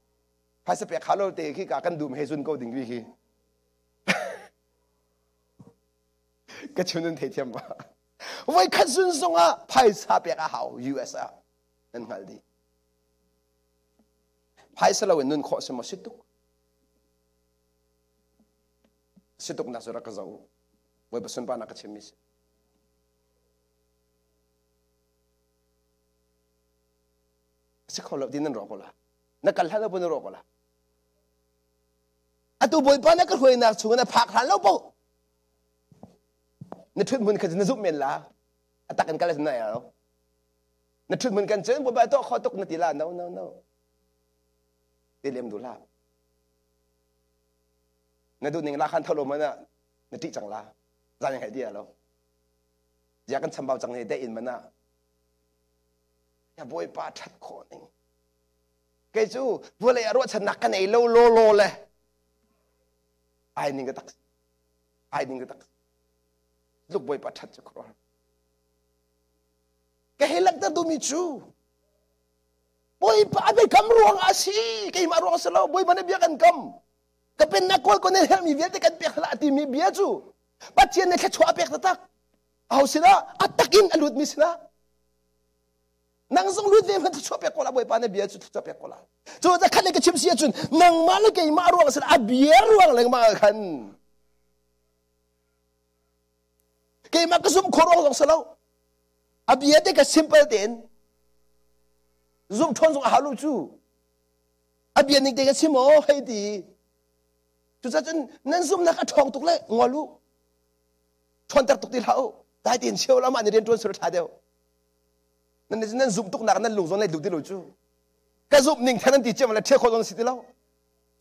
phaisa pek halo te khi ka kan dum he zun ko ding ri hi ka chun in theithiam ba voi khat zun zong ah phaisa pek a hau US ah nan hngal dih phaisa lo in nun khawh si maw si tuk si tuk nak cu rak ka zo voi pasun pa nak ka chim mi si Si kho lo ti nan ruah ko la. Na kal hlan lo pun na ruah ko la. Atu Bawipa na ka hruainak chung na phak hlan lo po. Na ṭhut hmun kha na zumh men la. A tak in kal na lo. Na ṭhut hmun kan cun Bawipa tuah kho tuk na ti la. No no no. Ti lem du hlah. Na duh ning la khan tholo mana na ṭih cang la. Zan hei ti lo. Zia kan chambau cang ni te in mana ya bawipa ṭhat khawh ning kei cu vawlei ah ruahchannak ka nei lo law law le ai ning ka tak ai ning ka tak tluk bawipa ṭhat cu khuaruahhar ka hei langhter duhmi cu bawipa a biakam ruang ah si keimah ruang si lo bawipa nih bia kan kam ka pennak kawl ko nan herhmi vialte kan pek hlah timi bia cu Pathian nih thluachuah a pek taktak aho sinah a takin a lutmi sinah nang zong lut ve hmanh thluachuah pek ko la bawipa na bia cu thluachuah pek ko la cu ca khat le ka chim si ahcun nangmah le keimah ruang sin a bia ruang lengmang ah khan keimah ka zumh khawh ruang zong si lo a bia te ka simple tein zumh ṭhawn zong a hau lo cu a bia ning te ka chim aw hei ti Cucacun nan zumhnak a ṭhawng tuk le ngol u. Ṭhawnter tuk ti hlah u. Dai tein cheu la mah nih rian ṭuan sur ṭha deuh. Nan nan zumh tuknak nan lung zong lai duh ti lo cu. Ka zumh ning theng nan ti ciam le ṭhial khawh zong si ti lo.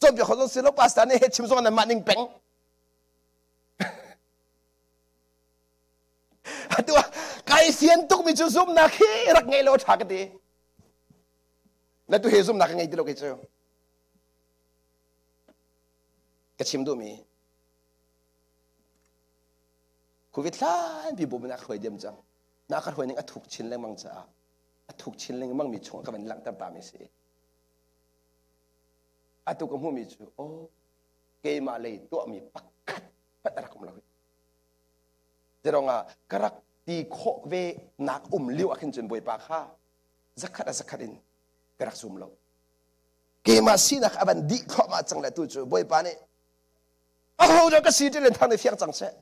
Cawnpiak khawh zong si lo. Pastor nih he chim zong nan mah ning peng. Atu ah kai sian tukmi cu zumhnak hi rak ngei lo ṭha ka ti. Na tu he zumhnak ka ngei ti lo kei cu. Ka chim duhmi Covid hlanpi bu in a hruai diam cang. Na ka hruai ning a thuk chin lengmang caah a thuk chin lengmang mi chung ka van langhter ta mi si. Atu ka hmuhmi cu aw keimah lei tuahmi pakhat hmanh a rak um lo. Zerong ah ka rak ti khawh ve nak um lio ah khin cun Bawipa kha. Zakhat a zakhat in ka rak zum lo. Keimah sinak a van dih thluahmah cang le tu cu Bawipa nih aho dah ka si ti len thang nih fiang cang seh.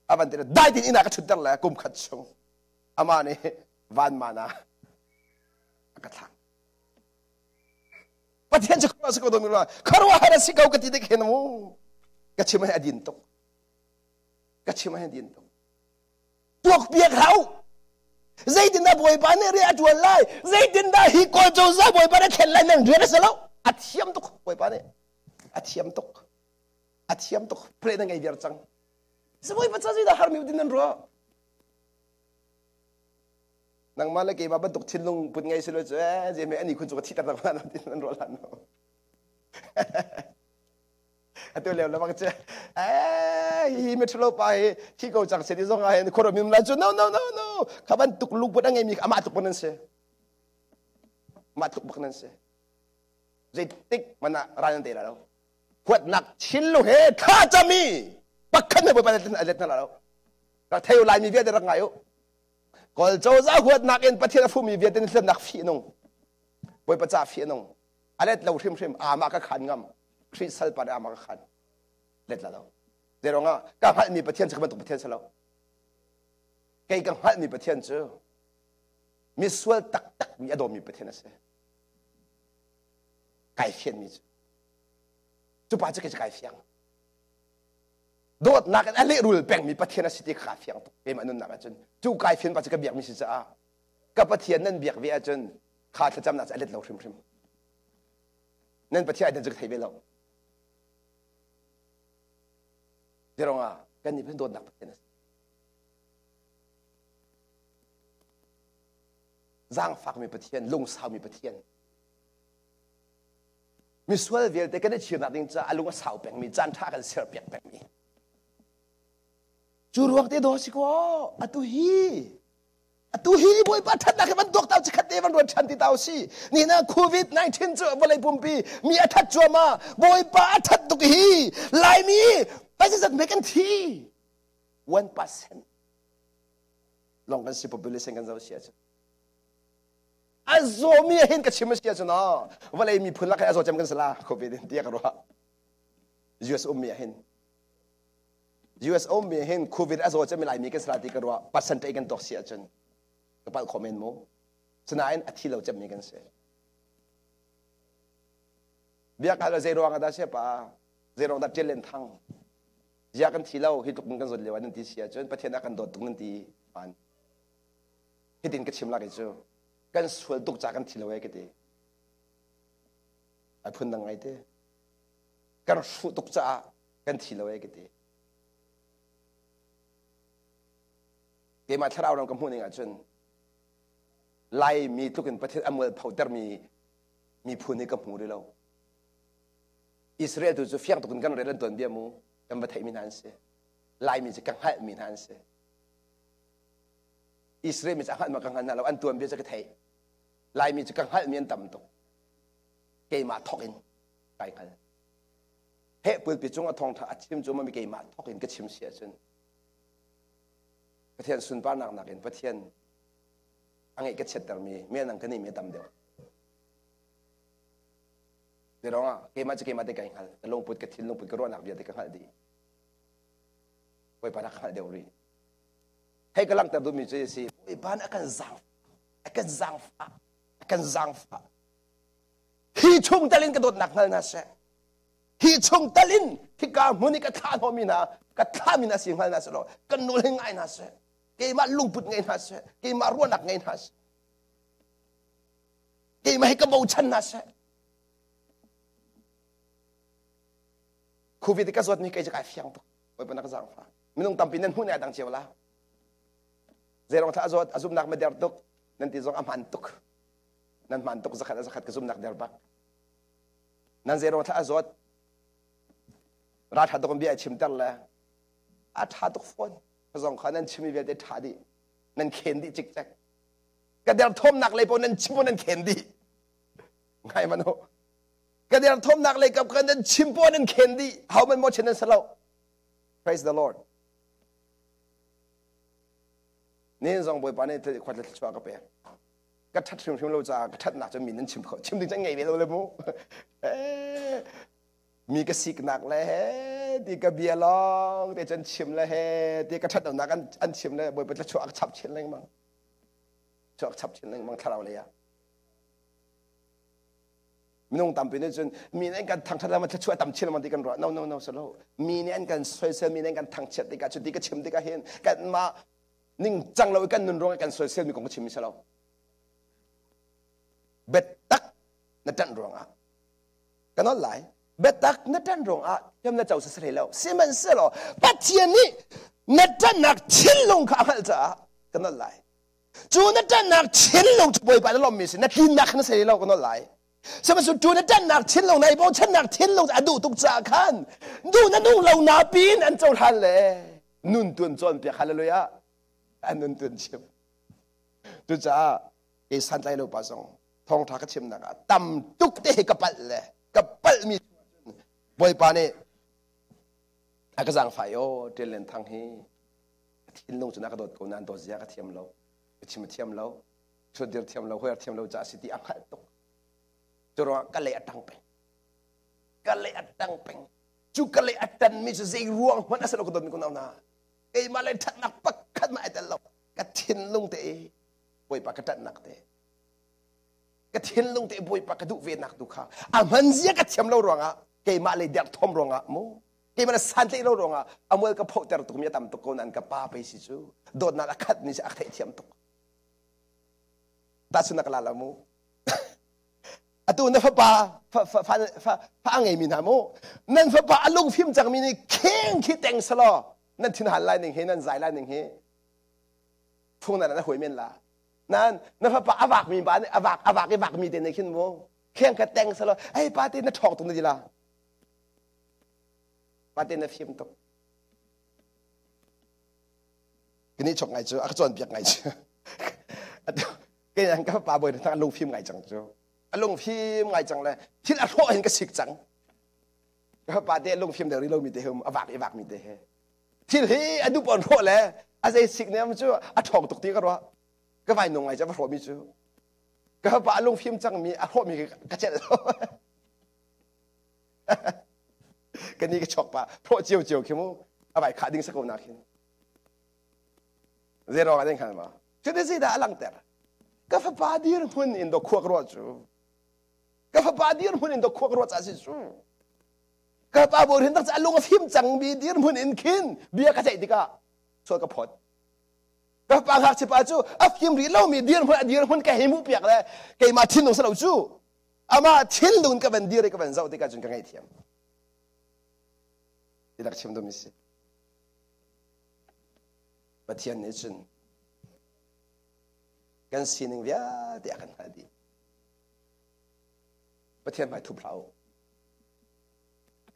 A van ti le dai tin inn ah ka ṭhutter le kum khat chung amah nih van man ah a ka thlak. Pathian cu khuaruah si ko dawmi khuaruahhar a si ko ka ti dik hin mu. Ka chim hi a din tuk. Ka chim hi a din tuk. Tuak piak hlah u. Zeitindah Bawipa nih rian a ṭuan lai? Zeitindah hi Kawl cozah Bawipa nih thlen lai nan rian a si lo? A thiam tuk Bawipa nih. A thiam tuk. A thiam tuk. Phle na ngei viar cang. Bawipa ca zeidah harmi din nan ruah? Nangmah le keimah bantuk thinlung put ngei si lo cu eh zei ani khun cu ka thi tak tak nan tin nan ruah lan no. Atu leo lamang cu eh hi mithalo pa hi thi ko cang se ti zong ah hin khuaruah mi lai cu no no no no kha bantuk lungput a ngeimi amah tluk nan si. Mah tluk bak nan si. Zeitik mana ral nan te la lo. Huatnak thinlung he thla cami pakhat ne bawipa a let hna lo. Rak thei Laimi vialte rak ngai u. Kawl cozah huatnak in Pathian a fumi vialte nih hlemnak fih nung. Bawipa ca fih nung. A let lo hrimhrim ama ka khan ngam. Khrih salpa nih ama ka khan. Let la lo. Zei ah ka hngalhmi Pathian cu ka bantuk Pathian si lo. Kei ka hngalhmi Pathian cu misual taktak mi a dawmi Pathian a si. Kai fianmi cu. Cu pa cu kei cu kai fiang. Dawtnak in a lehrul pengmi Pathian a si ti kha fiang tuk keimah nunnak ahcun cu kai fian pa cu ka biakmi si caah ka Pathian nan biak ve ahcun kha thlacamnak cu a let lo hrimhrim. Nan Pathian ai cu ka thei ve lo. Zerong ah kan nih dawtnak Pathian a si. Zaangfakmi Pathian, lungsaumi Pathian. Misual vialte kan i chirnak ding caah a lung a sau pengmi, caan ṭha kan serpiak pengmi. Cu ruang te daw si kaw, atu hi atu hi Bawipa ṭhatnak hi van tuak tau chikhat te van ruat ṭhan ti tau si. Ni na COVID-19 cu vawlei pumpi mi a that cuahmah. Bawipa a that tuk hi Laimi phaisa zat me kan thi. 1% long kan si population kan zo si ahcun. A zawmi hin ka chim a si ahcun aw vawlei miphun lak a zaw cem kan si la COVID in tiah ka ruah. US ummi ah hin US ummi hin COVID a zaw cem Laimi kan si la ti ka ruah percentage kan tuak si ahcun ka palh kho men mu. Sinain a thi lo cemmi kan si. Biak hal zei ruang ah dah sia pa zei ruang dah ṭial len thang zia kan thi lo hi tluk kan zawt lio ah nan ti si ahcun Pathian a kan dawt tuk nan ti man hitin ka chim lak i cu kan sual tuk ca kan thi lo e ka ti ai phun dang ngai te kan hruh tuk caah kan thi lo e ka ti keimah thlarau ram ka hmuh ning ahcun Laimi tluk in Pathian a mualpho termi miphun hi ka hmu rih lo Israel tu cu fiang tuk in kan rel an tuan bia mu kan va theihmi hna an si Laimi cu ka hngalhmi hna an si Israel mi cu a hngalh ma ka hngal hna lo an tuan bia cu ka theih Laimi cu ka hngalhmi an tam tuk keimah thawk in kai hngal heh pulpi cung a thawngtha a chim cu mami keimah thawk in ka chim si ahcun Pathian sunparnak nakin Pathian a ngeih ka chiattermi melnang ka nihmi a tam deuh Zeirong ah keimah cu keimah te kai hngal ka lungput ka thinlungput ka ruahnak vialte ka hngalh dih Bawipa rak hngalh deuh rih Hei ka langhter duhmi cu a si Bawipa nih a kan zaangfah a kan zaangfah a kan zaangfah hi chung tal in ka dawtnak hngal hna seh hi chung tal in hika hmun i ka thlah hnawhmi hna ka thlahmi hna si hngal hna seh law kan nawl hi ngai hna seh keimah lungput ngei hna seh keimah ruahnak ngei hna seh keimah hi ka bochan hna seh Covid ka zawtmi kei cu kai fiang tuk Bawipa na ka zaangfah minung tampi nan hmuh ne a dang cio la zeirong thla a zawt a zumnak ma der tuk nan ti zong a hman tuk nan hman tuk zakhat a zakhat ka zumnak der bak nan zeirong thla a zawt ra tha tuk in bia a chimter le a tha tuk fawn zong kha nan chimi vialte tha dih nan khen dih cikcek ka der thawmnak lei paoh nan chim nan khen dih ngai man ho ka der thawmnak lei kap ka nan chim paoh nan khen dih how man mo chen nan salo Praise the Lord. Nihin zong Bawipa nih khuat le thluachuah ka pek. Ka ṭhat hrimhrim lo caah ka ṭhatnak cu mi nan chim kho chim ding cu ngei ve lo le mu. Mi ka siknak le he ti ka bia lawng te cun chim le he ti ka ṭhat lonak an chim le Bawipa thluachuah a chap chin lengmang. Chuak chap chin lengmang thlarau lei ah. Minung tampi nih cun mi nih an kan thangṭhat lengmang thluachuah tam chin lengmang ti kan ruah. No no no silo. Mi nih an kan soisel, mi nih an kan thangchiat tikah cuti ka chim tikah hin kanmah ningcang lo i kan nun ruangah kan soisel mi kong ka chim mi si lo. Biatak na ṭanh ruangah ka nawl lai. Biatak na ṭanh ruangah thiam na co si hlei lo. Sihmanhsehlaw Pathian nih na ṭanhnak thinlung kha a hngalh caah ka nawl lai. Cu na ṭanhnak thinlung cu Bawipa na lawmmi si. Na tlinnak kha na sei lo ka nawl lai. Sihmanhsehlaw cu na ṭanhnak thinlung na i bochannak thinlung a duh tuk caah khan duh na duh lo na pin an cohlan le nun tuan cawnpiak hallelujah an nun tuan chim. Cucaah kei santlai lo pa zong thawngṭha ka chimnak ah tam tuk te hi ka palh le ka palhmi Bawipa nih a ka zaangfah i aw Ṭial Lian Thang hi a thinlung cu na ka dawt ko nain dawt zia ka thiam lo ka chim a thiam lo ṭhutdir thiam lo hoiar thiam lo caah si ti a hngalh tuk cu ruangah ka lei a ṭang peng ka lei a ṭang peng cu ka lei a ṭanmi cu zei ruang hmanh a si lo ka dawtmi kunau hna keimah lei ṭhatnak pakhat mah ai tel lo ka thinlung te i Bawipa ka ṭanhnak te ka thinlung te Bawipa ka duh ve nak tu kha a hman zia ka thiam lo ruangah keimah lei derthawm ruangah mu keimah le santlaih lo ruangah a mual ka phohter tuk mi a tam tuk ko nain ka pa pei si cu dawtnak a khat mi si a theihthiam tuk tahchunhnak la la mu atu na fapa fa fa fa fa fa a ngeimi hna mu nan fapa a lungfim cangmi nih kheng khi teng selaw nan thin hal lai ning hi nan zai lai ning hi phung nan na huai men la nan na fapa a vak mi pa nih a vak a vak i vak mi te nih khin mu kheng kha teng selaw hey pa te na ṭhawng tuk na di la Pate na fim tuk. Kini chok ngai cu a ka cawnpiak ngai cu. Kei ang ka pa bawi na lung fim ngai cang cu. A lung fim ngai cang le thil a hrawh hin ka sik cang. Ka pa te lung fim deuh ri lomi te hum a vak i vak mi te he. Thil hi a dup on hrawh le a zei sik nem cu a ṭhawng tuk ti ka ruah. Ka vai nung ngai cu a va hrawh mi cu. Ka pa a lung fim cang mi a hrawh mi ka celh lo. Kan ni ka chok pa phawh cio cio khi mu a vai khah ding sako na khin zero ding khan ma cuti si dah a langter ka fapa dir hmun in do khuak ruah cu ka fapa dir hmun in do khuak ruah ca si cu ka pa bo hin tak ca lung a fim cang mi dir hmun in khin bia ka ceih tikah sual ka phot ka pa ngakchia pa cu a fim rih lomi dir hmun a dir hmun ka hei mu piak le keimah thinlung si lo cu amah thinlung ka van dir i ka van zoh tikah cun ka ngaihthiam ti rak chim dumi si Pathian nih cun kan sining vialte a kan hngalh dih Pathian hmai thup hlah u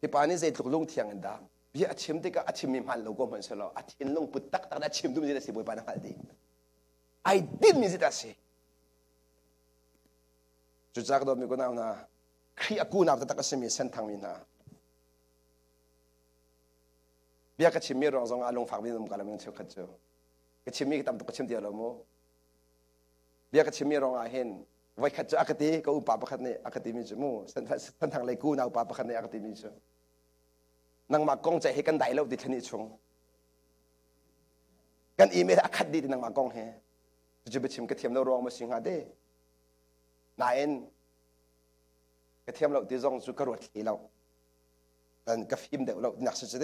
hi pa nih zeitluk lungthiang in dah bia a chim tikah a chimmi hmaan lo ko hmanh selaw a thinlung put taktak in a chim duhmi a si Bawipa na hngalh dih ai tinhmi zeidah a si Cucaah ka dawtmi kunau hna, Khrih a kunak taktak a simi senthangmi hna, bia ka chimmi ruang zong ah lungfak mi um ka lam cheukhat cu ka chimmi ka tam tuk ka chim ti lo mu bia ka chimmi ruang ah hin voikhat cu a ka ti ka upa pakhat nih a ka timi cu mu senthang lei ku naupa pakhat nih a ka timi cu nangmah kong ceih hi kan dai lo ti thlani chung kan email a khat dih ti nangmah kong he cucu biachim ka thiam lo ruang ma si hnga de Nain ka thiam lo ti zong cu ka ruat thli lo. Kan ka fim deuh lo nak si cu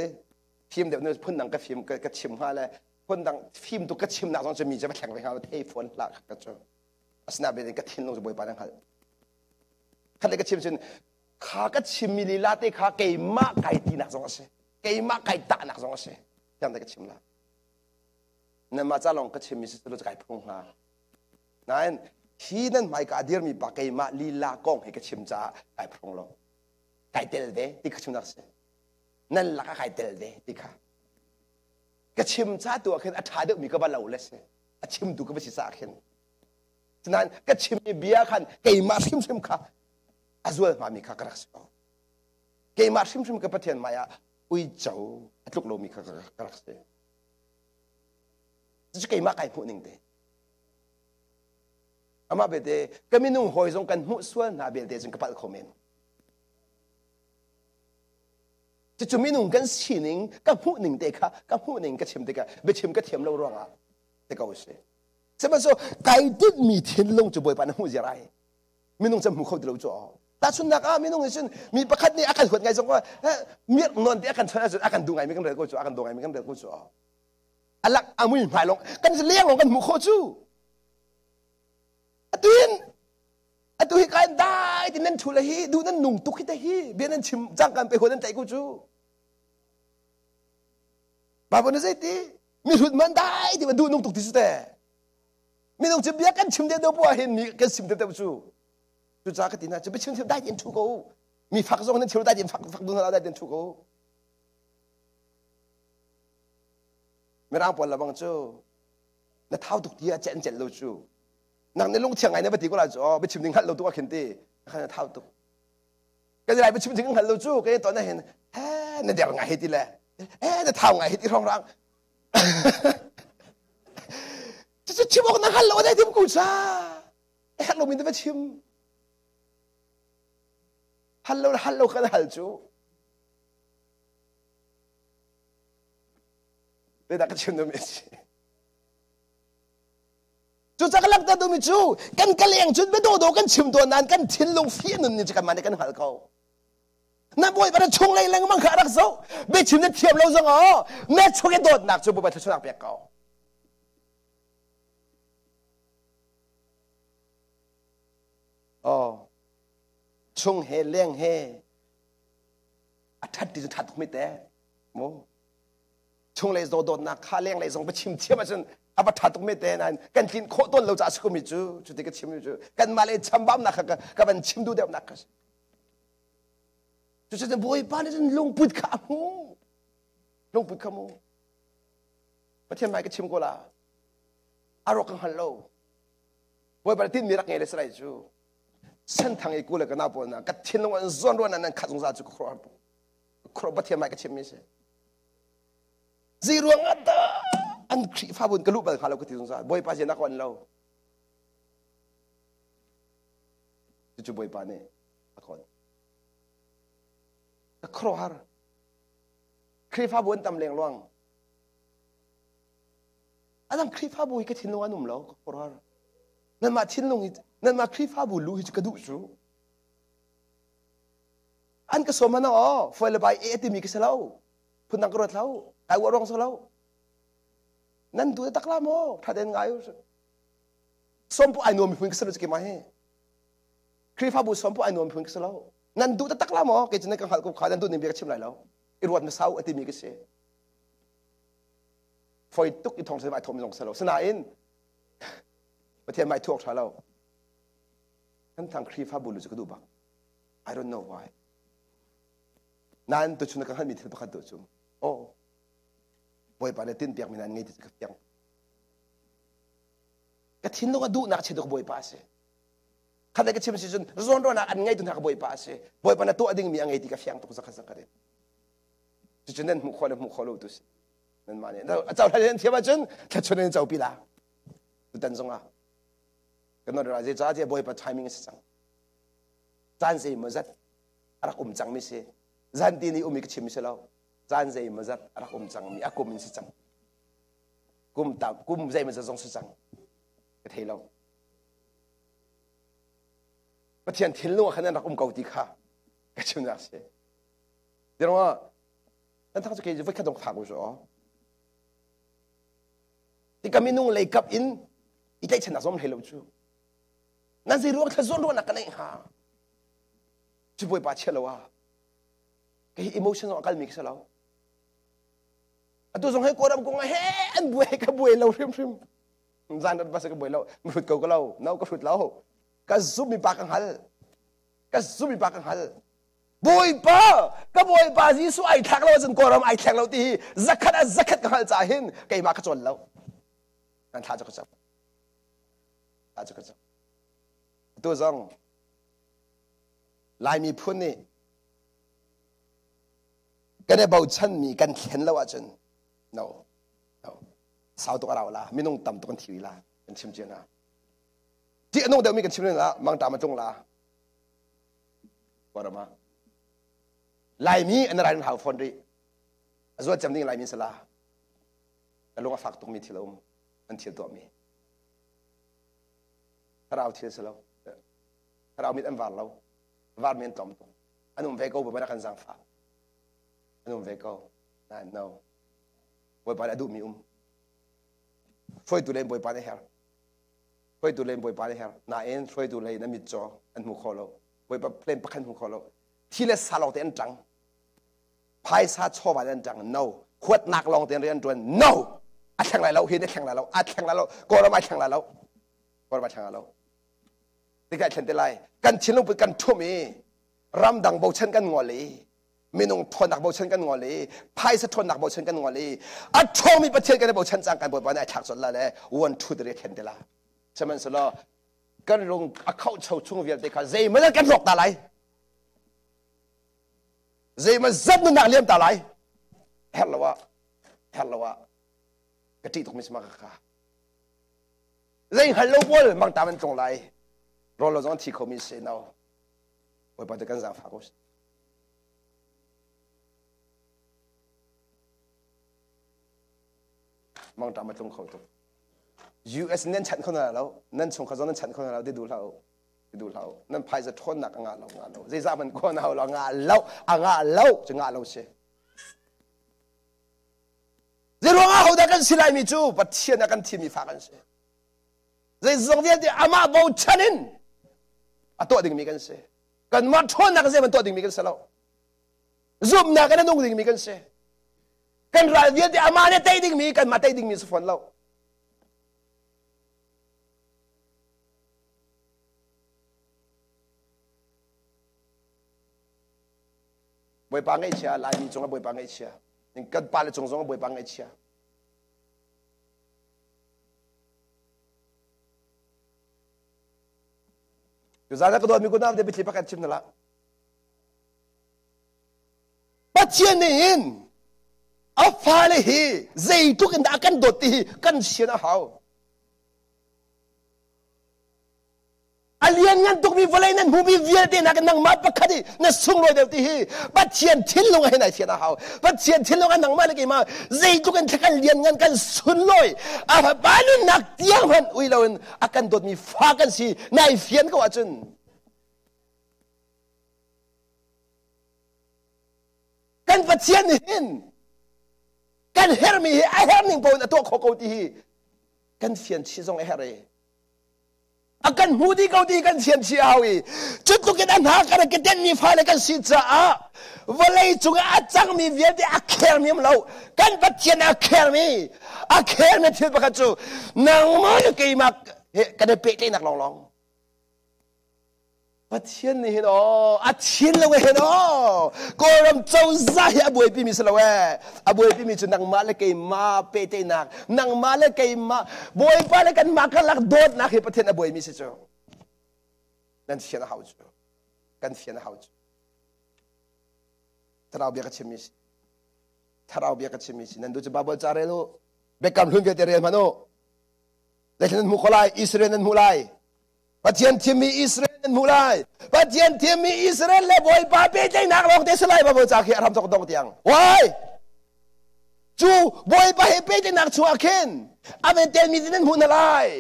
fim deuh nu phun dang ka fim ka chim hnga le phun dang fim tu ka chim nak zong cu mi cu va thleng ve hnga thei fawn hlah ka cu. Asinain ka thinlung cu Bawipa na hngalh. Khat le ka chim cun kha ka chimmi lila te kha keimah kai tinak zong a si. Keimah kai tahnak zong a si. Tiang te ka chim la. Nanmah ca lawng ka chimmi si cu kai phung hnga. Nain hi nan hmaika a dirmi pa keimah lila kong hi ka chim caah kai phrong lo. Kai tel ve ti kha chimnak si. Nan lakah kai tel ve ti kha. Ka chim ca tu ah khin a ṭha deuhmi ka va lo le si. A chimtu ka va si caah khin. Nain ka chimmi bia khan keimah hrimhrim kha a zual hmami kha ka rak si ko. Keimah hrimhrim ka Pathian hmai ah uico a tluk lomi kha ka rak si. Cucu keimah kai hmuh ning te. Amah belte ka minung hawi zong kan hmuh sual hna belte cun ka palh kho men. Cucu minung kan sining ka hmuh ning te kha ka hmuh ning ka chim tikah biachim ka thiam lo ruangah ti ko si. Sihmanhsehlaw kai tinhmi thinlung cu Bawipa na hmuh ziar ai. Minung cu hmu kho ti lo cu. Tahchunhnak ah minung nih cun mi pakhat nih a kan huat ngai zong mirh nawn te a kan chawnh ahcun a kan duh ngaimi kan rel ko cu a kan daw ngaimi kan rel ko cu. A lak a mui hmai lawng kan leng lawng kan hmuh khawh cu. Atu in atu hi kai dai ti nan thu le hi duh nan nung tuk hi te hi bia nan chim cang kan pe huan nan tlaih ko cu. Bible nih zei ti mihrut man dai ti duh nung tuk ti su te. Minung cu bia kan chim deuh deuh poah hin mi kan sim deuh deuh cu. Cucaah ka ti hna cu biachim chim dai tin thu ko. Mi fak zong nan chim dai tin fak fak dun dai tin thu ko. Mirang pawl labang cu na thau tuk ti ah cen cen lo cu. Nang ne lungthiang ngai na va ti ko la cu oh biachim ding hngalh lo tu ah khin ti khan na thau tuk. Kan lai biachim ding hngalh lo cu ka ton hin he na der ngai hi ti le he na thau ngai hi ti rong rang. Cucu chim awk na hngal lo dai tim ku cha. Herh lo mi na va chim. Hal lo hal lo kan hal cu. Zeidah ka chim dumi si. Cucaah ka langhter duhmi cu kan ka leng cun biadawdaw kan chim tawn nain kan thinlung fih nun ni cu kanmah nih kan hngalh ko. Na bawipa na chunglei lengmang kha a rak zoh. Biachim na thiam lo zong aw na chung i dawtnak cu bawipa thluachuahnak pek ko. Oh, chung he leng he a ṭhat ti cu ṭhat tuk mi te mu chunglei zaw dawtnak kha lenglei zong va chim thiam ahcun a va ṭha tuk mi te nain kan tlin khawh tawn lo caah si mi cu cuti ka chim mi cu kanmah le chambaunak kha ka van chim duh deuhnak ka si cucu bawipa nih cun lungput kha a hmu lungput kha mu Pathian hmai ka chim ko la a rawk ka hngal lo bawipa nih tinmi rak ngei le sarai cu senthang i ku le ka nau pawl na ka thinlung an zawn ruan nan khat zungzal cu ka khuaruahhar tuk khuaruah Pathian hmai ka chimmi si zei ruang ah dah an Khrihfabu in ka luh bal hnga lo ka ti zungzal Bawipa zian a ka on lo cucu Bawipa nih a ka on ka khuaruahhar Khrihfabu an tam lengluang Adam Khrihfabu hi ka thinlung an um lo ka khuaruahhar nanmah thinlung hi nanmah Khrihfabu lu hi cu ka duh cu an ka sawm hana aw foi le bai e timi ka si lo phundang ka ruat lo kai uah ruang si lo nan du tak la maw tha den ngai sawm pu ai nuam mi phun ka si lo ki ma hi Khrihfabu sawm pu ai nuam phun ka si lo nan duh tak la maw kei cu nan ka hngalh ko kha nan duh ning bia ka chim lai lo i ruat ma sau a timi ka si foi tuk i thong sai thom zong si lo sinain Pathian mai thuak tha lo kan thang Khrihfabu lu cu ka duh bak I don't know why nain tuchun ka hngalhmi thil pakhat tu cu oh Bawipa nih tinhpiak mi nan ngei ti ka fiang ka thinlung a duhnak che tu ka Bawipa a si khat ka chim si cun zawnruahnak an ngei tu hna ka Bawipa a si Bawipa na tuah dingmi a ngei ti ka fiang tuk zakhat zakhat in cucu nan hmuh khawh le hmuh khawh lo tu si nanmah nih a cohlan nan thiam ahcun thluachuah nan copi la tutan zongah kan ra zeicah tiah Bawipa timing a si cang caan zeimaw zat a rak um cangmi si zanti ni um i ka chim si lo caan zeimaw zat a rak um cangmi a kum in si cang kum tam kum zeimaw zat zong si cang ka thei lo Pathian thinlung ah khan an rak um ko ti kha ka chimnak si Tiruangah nan thang cu kei voi khat dong phak u su ti ka minung lei kap in i tlaihchannak zong hlei lo cu nan zei ruang thla zawn ruahnak ka neih hnga cu bawipa chia lo ah kei emotion zong a kalmi ka si lo atu zong he kawram kong he an buai ka buai lo hrimhrim zan rat bas ka buai lo hrut ko ka lo no ka hrut lo ka zummi pa ka hngal ka zummi pa ka hngal Bawipa ka Bawipa Jesuh ai thlak lo ahcun Kawlram ai thleng lo ti hi zakhat a zakhat ka hngalh caah hin keimah ka cawn lo nan thla cu ka cam thla cu ka cam atu zong Lai miphun nih kan i bochanmi kan thlen lo ahcun no no sau tuk a rau la minung tam tuk an thi la kan chim cia hna. Ṭih a nung deuhmi kan chim ning ah mangṭam a tlung la. Kawlram ah. Laimi an rai hau fawn rih. A zual cem ding Laimi sala. Ka lung a fak tukmi thil a um. An thil tuahmi. Thlarau thil si lo. Thlarau mit an var lo. Var mi an tlawm tuk. An um ve ko bu kan zangfah. An um ve ko. Nain no. Bawipa nih a duhmi um. Hruaitu lei Bawipa nih her. Hruaitu lei Bawipa nih her. Nain hruaitu lei na mit caw an hmu kho lo. Bawipa plan pakhat hmu kho lo. Thi le sa lawng te an ṭang. Phaisa chawva in an ṭang. No. Huatnak lawng te in rian ṭuan. No. A thleng lai lo. Hi nih thleng lai lo. A thleng lai lo. Kawlram ai thleng lai lo. Kawlram ai thleng lai lo. Tikah thlen te lai. Kan thinlung put kan ṭhum i ramdang bochan kan ngol i minung ṭhawnnak bochan kan ngol i phaisa ṭhawnnak bochan kan ngol i a ṭhawngmi Pathian kan i bochan cang kan Bawipa nih ai thlak colh la le one two three thlen te la. Sihmanhsehlaw kan lung a khohcho chung vialte kha zeihmanh kan rawk ta lai. Zeihmanh zat nunnak liam ta lai. Herh lo ah herh lo ah ka ṭih tukmi si ma ka Zei hngal lo pawl mangtam an tlung lai. Rawl lo zong an thi khomi si no. Bawipa tu kan zaangfah ko. Mangṭam a tlung kho tuk. US nan chanh kho hna lo, nan chungkhar zong nan chanh kho hna lo, ti duh hlah u. Ti duh hlah u. Nan phaisa ṭhawnnak a ngah lo, ngah lo. Zeizah hmanh ko na lo, ngah lo, a ngah lo, cu ngah lo si. Zeiruang ah hodah kan si laimi cu Pathian a kan thimmi fa kan si. Zeizong vialte amah bochan in a tuah dingmi kan si. Kanmah ṭhawnnak zeihmanh tuah dingmi kan si lo. Zumhnak in a nung dingmi kan si. Kan ral vialte amah nih tei dingmi kanmah tei dingmi si fawn lo. Bawipa ngaihchia, Laimi cungah Bawipa ngaihchia. Kan pale cung zong Bawipa ngaihchia. Tuzaan ah ka dawtmi kunam te biathli pakhat chim na lah. Pathian nih hin a fale hi zeitluk in dah a kan dawt ti hi kan sian a hau. A lianngan tukmi vawlei nan hmuhmi vialte nakin nangmah pakhat i na sunglawi deuh ti hi Pathian thinlung ah hin ai fian a hau. Pathian thinlung ah nangmah le keimah zeitluk in kan lianngan kan sunlawi a fapa nunnak tiang hmanh ui loin a kan dawtmi fa kan si nai fian ko ahcun kan Pathian nih hin kan herhmi hi a herh ning paoh in a tuah khawh ko ti hi kan fian chih zong a herh i a kan hmu dih ko ti kan fian chih a hau i cu tluk in a hna kan a ketenmi fale kan si caah vawlei cung ah a cangmi vialte a khermi um lo kan Pathian a khermi a khermi thil pakhat cu nangmah le keimah he kan i pehtlaihnak lawnglawng Pathian nih hin aw a thinlung hin aw Kawlram cozah hi a buaipimi si lo ee a buaipimi cu nangmah le keimah pehtlaihnak nangmah le keimah Bawipa le kanmah karlak dawtnak hi Pathian a buaimi si cu nan fian a hau cu kan fian a hau cu Thlarau bia ka chimmi si Thlarau bia ka chimmi si nan duh cu Bible ca rel u Biakam hlun vialte rel hmanh u Zeitin nan hmuh kho lai Israel nan hmuh lai Pathian thimmi Israel nan hmuh lai. Pathian thimmi Israel le Bawipa pehtlaihnak lawng te si lai Baibal ca khi a ram thok dong tiang. Why? Cu Bawipa he pehtlaihnak chungah khin a ven telmi nan hmuh hna lai.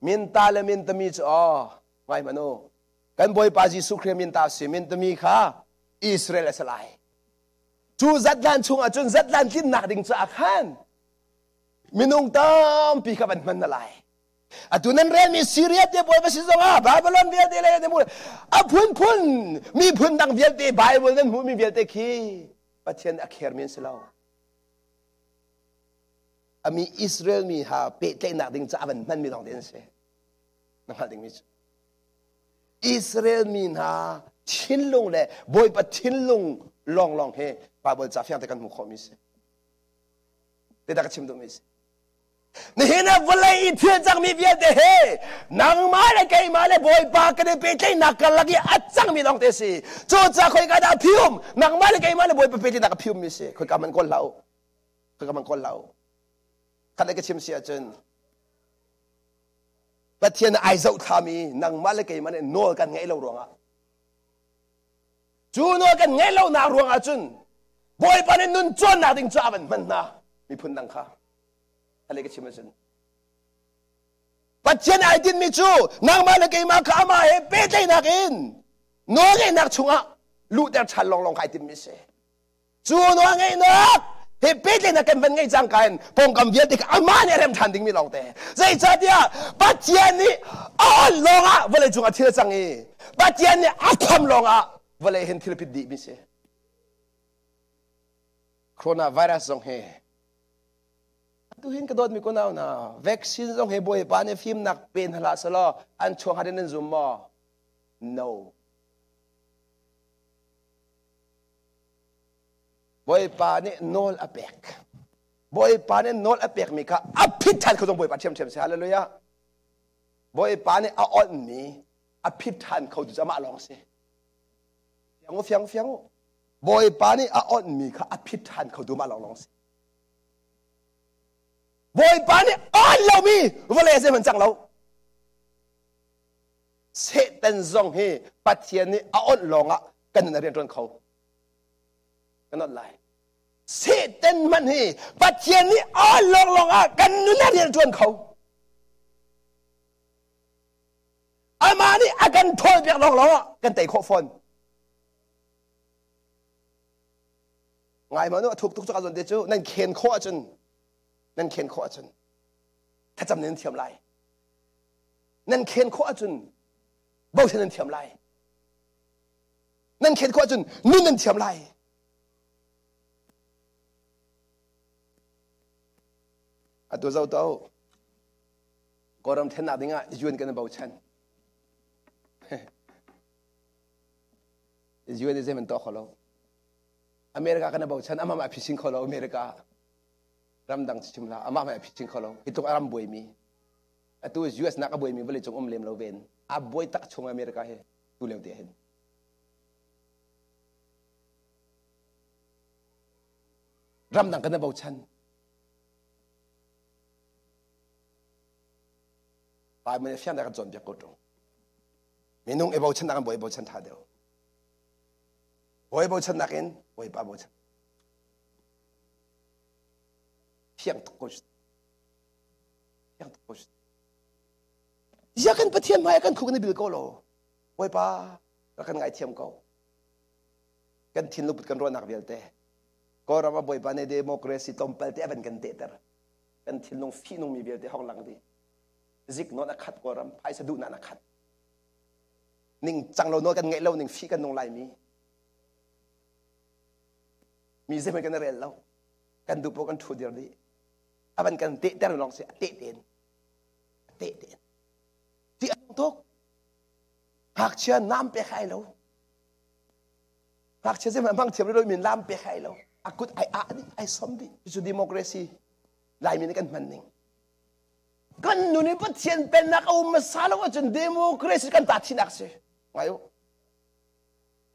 Minta le mintami cu aw ngai hmanh u. Kan Bawipa Jesuh Khrih minta si mintami kha Israel a si lai. Cu zatlan chungah cun zatlan tlinnak ding caah khan minung tampi kha van hman na lai atu nan relmi Syria te bawi va si zongah Babylon vialte le ne a phunphun miphun dang vialte Bible nan hmuhmi vialte khi Pathian a khermi an si lo ami Israel mi ha pehtlaihnak ding caah van hmanmi lawng te an si na hngalh dingmi cu Israel mi hna thinlung le Bawipa thinlung lawnglawng hi Bible ca fiang te kan hmuh khawhmi si Zeidah ka chim duhmi si? Nihin ah vawlei i thil cangmi vialte he nangmah le keimah le Bawipa kan i pehtlaihnak karlak i a cangmi lawng te si. Cucaah khoika dah a phium? Nangmah le keimah le Bawipa pehtlaihnak a phiummi si. Khoika man kawl hlah u. Khoika man kawl hlah u. Khat le ka chim si ahcun. Pathian ai zohthlami nangmah le keimah nih nawl kan ngeih lo ruangah cu nawl kan ngeih lonak ruangah cun Bawipa nih nun cawnnak ding cu a van hman hna miphun dang kha hale ka chim ahcun Pathian ai tinhmi cu nangmah le keimah kha amah he pehtlaihnak in nawlngeihnak chungah luhter ṭhan lawnglawng kha ai timhmi a si. Cu nawlngeihnak he pehtlaihnak kan van ngeih cangka in pawngkam vialte kha amah nih a rem ṭhan dingmi lawngte. Zeicahtiah Pathian nih a on lawngah vawlei cungah thil a cang i Pathian nih a kham lawngah vawlei hin thil a pit dihmi si. Coronavirus zong hi Atu hin ka dawtmi kunau hna, vaccine zong hi Bawipa nih fimnak pe hna hlah selaw an chuak hnga nan zum maw? No. Bawipa nih nawl a pek. Bawipa nih nawl a pekmi kha a phit ṭhan kho zong Bawipa ṭhiamṭhiam si. Hallelujah. Bawipa nih a onhmi a phit ṭhan kho tu cu amah lawng si. Fiang u, fiang u, fiang u. Bawipa nih a onhmi kha a phit ṭhan kho tu amah lawnglawng si. Bawipa nih aan lomi vawlei zeihmanh cang lo. Satan zong hi Pathian nih a onh lawngah kan nun a rian ṭuan kho. Kan onh lai. Satan hmanh hi Pathian nih a lawng lawngah kan nun a rian ṭuan kho. Amah nih a kan ṭhawl piak lawng lawngah kan tei khawh fawn. Ngai ma nu a thuk tuk cak zawn te cu nan khen khawh ahcun nan khen khawh ahcun thlacam nan thiam lai. Nan khen khawh ahcun bochan nan thiam lai. Nan khen khawh ahcun nun nan thiam lai. Atu zo to Kawlram thennak dingah UN kan bochan. UN zei man tuah kho lo. America kan bochan amah mah phising kho lo America ramdang chim la amah mah phising kho lo hi tluk ram buaimi atu US nak a buaimi vawlei cung um lem lo ven a buai tak chung America hi tu leo te hin ramdang kan bochan Bible nih fiang kan cawnpiak ko ṭung minung i bochan nak in bawi bochan ṭha deuh Bawi bochan nakin Bawipa bochan. Fiang tuk ko. Fiang tuk ko. Zia kan Pathian hmai kan khuk na bil ko lo. Bawipa rak kan ngaithiam ko. Kan thinlung put kan ruahnak vialte. Kawlram ah Bawipa nih democracy tlawmpal te a van kan tehter. Kan thinlung fihnungmi vialte hong lang dih. Zik nawn a khat Kawlram, phaisa duhnak a khat. Ning cang lo nawl kan ngeih lo ning fi kan nung laimi mi zeihmanh kan rel lo kan duh paoh kan ṭhu dir dih a van kan tehter lawng si a teh ten a teh ten ti a tuk ngakchia nam pek hai lo ngakchia zeihmanh hmang thiam lo min lam pek hai lo a kut ai ah dih ai som dih cu democracy laimi nih kan hman ning Kan nun i Pathian pennak a um hmasa lo ahcun democracy kan ta thinak si. Ngai u.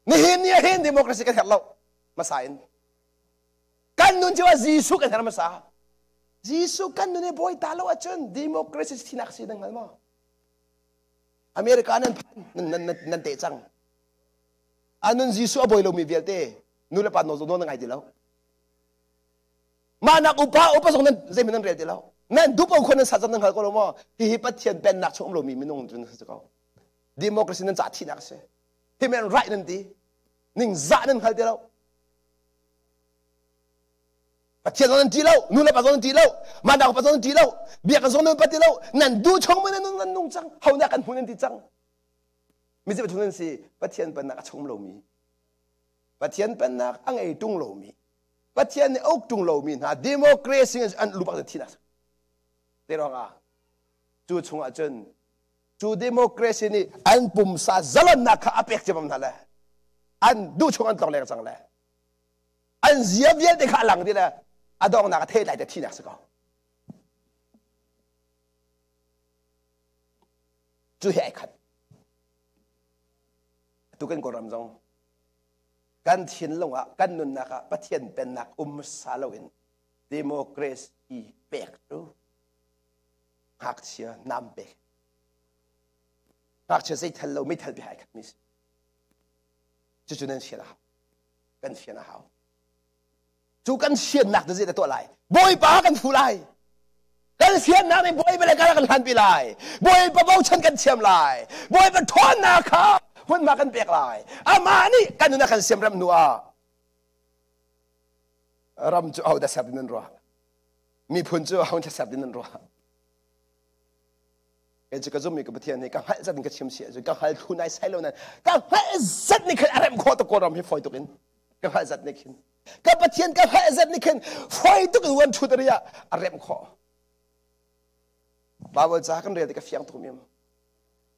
Nihin ni ah hin democracy kan herh lo hmasa in. Kan nun cu ah Jesuh kan herh hmasa. Jesuh kan nun i bawi ta lo ahcun democracy thinak si nan hngal maw? America nan phan nan nan nan teh cang. Anun Jesuh a bawi lomi vialte nu le pa nawl nawl na ngai ti lo. Mah nak upa upa zong nan zeihmanh nan rel ti lo. Nan dup o khon nan sat zong nan hngal ko lo maw? Hihi Pathian pennak chung um lomi minung cu nan si ko. Democracy nan cah thihnak a si. Human right nan ti. Ning zah nan hngal ti lo. Pathian zong nan ti lo, nu le pa zong nan ti lo, mah nak upa zong nan ti lo, biakinn zong nan pa ti lo, nan duh chung nan nan nung cang, ho nak kan hmu nan ti cang. Mi cu nan si, Pathian pennak a chung lomi. Pathian pennak a ngei tung lomi. Pathian nih a uk ṭung lomi hna democracy an lupak in thinak te ruangah cu chungah cun cu democracy nih an pumsa zalonnak kha a pek ciamam hna le an duh chung an tlong leng cang le an zia vialte kha a lang dih le a donghnak a thei lai te thinak si ko cu hi ai khat tu kan kawlram zong Kan thinlung ah kan nunnak ah Pathian pennak um hmasa loin democracy pek cu ngakchia nam pek. Ngakchia zei thal lo meithal bia ai khat mi si. Cucu nan fian a hau. Kan fian a hau. Cu kan fiannak na zei tuah lai? Bawipa kan fu lai. Kan fiannak nih Bawipa le kan hlanpi lai. Bawipa bochan kan thiam lai. Bawipa ṭhawnnak kha hmunhma kan pek lai. Amah nih kan nun a kan siamrem hnu ah ram cu ahodah ser ding nan ruah? Miphun cu ahodah ser ding nan ruah? Kei cu ka zummi ka Pathian nih ka hngalh zat in ka chim si ahcun ka hngal thlu nai sai lo nain ka hngalh zat nih khin a remh khawh tuk Kawlram hi fawi tuk in ka hngalh zat nih khin ka Pathian ka hngalh zat nih khin fawi tuk in wan ṭhut ari ah a remh khawh. Bible ca kan rel tik a fiang tuk mi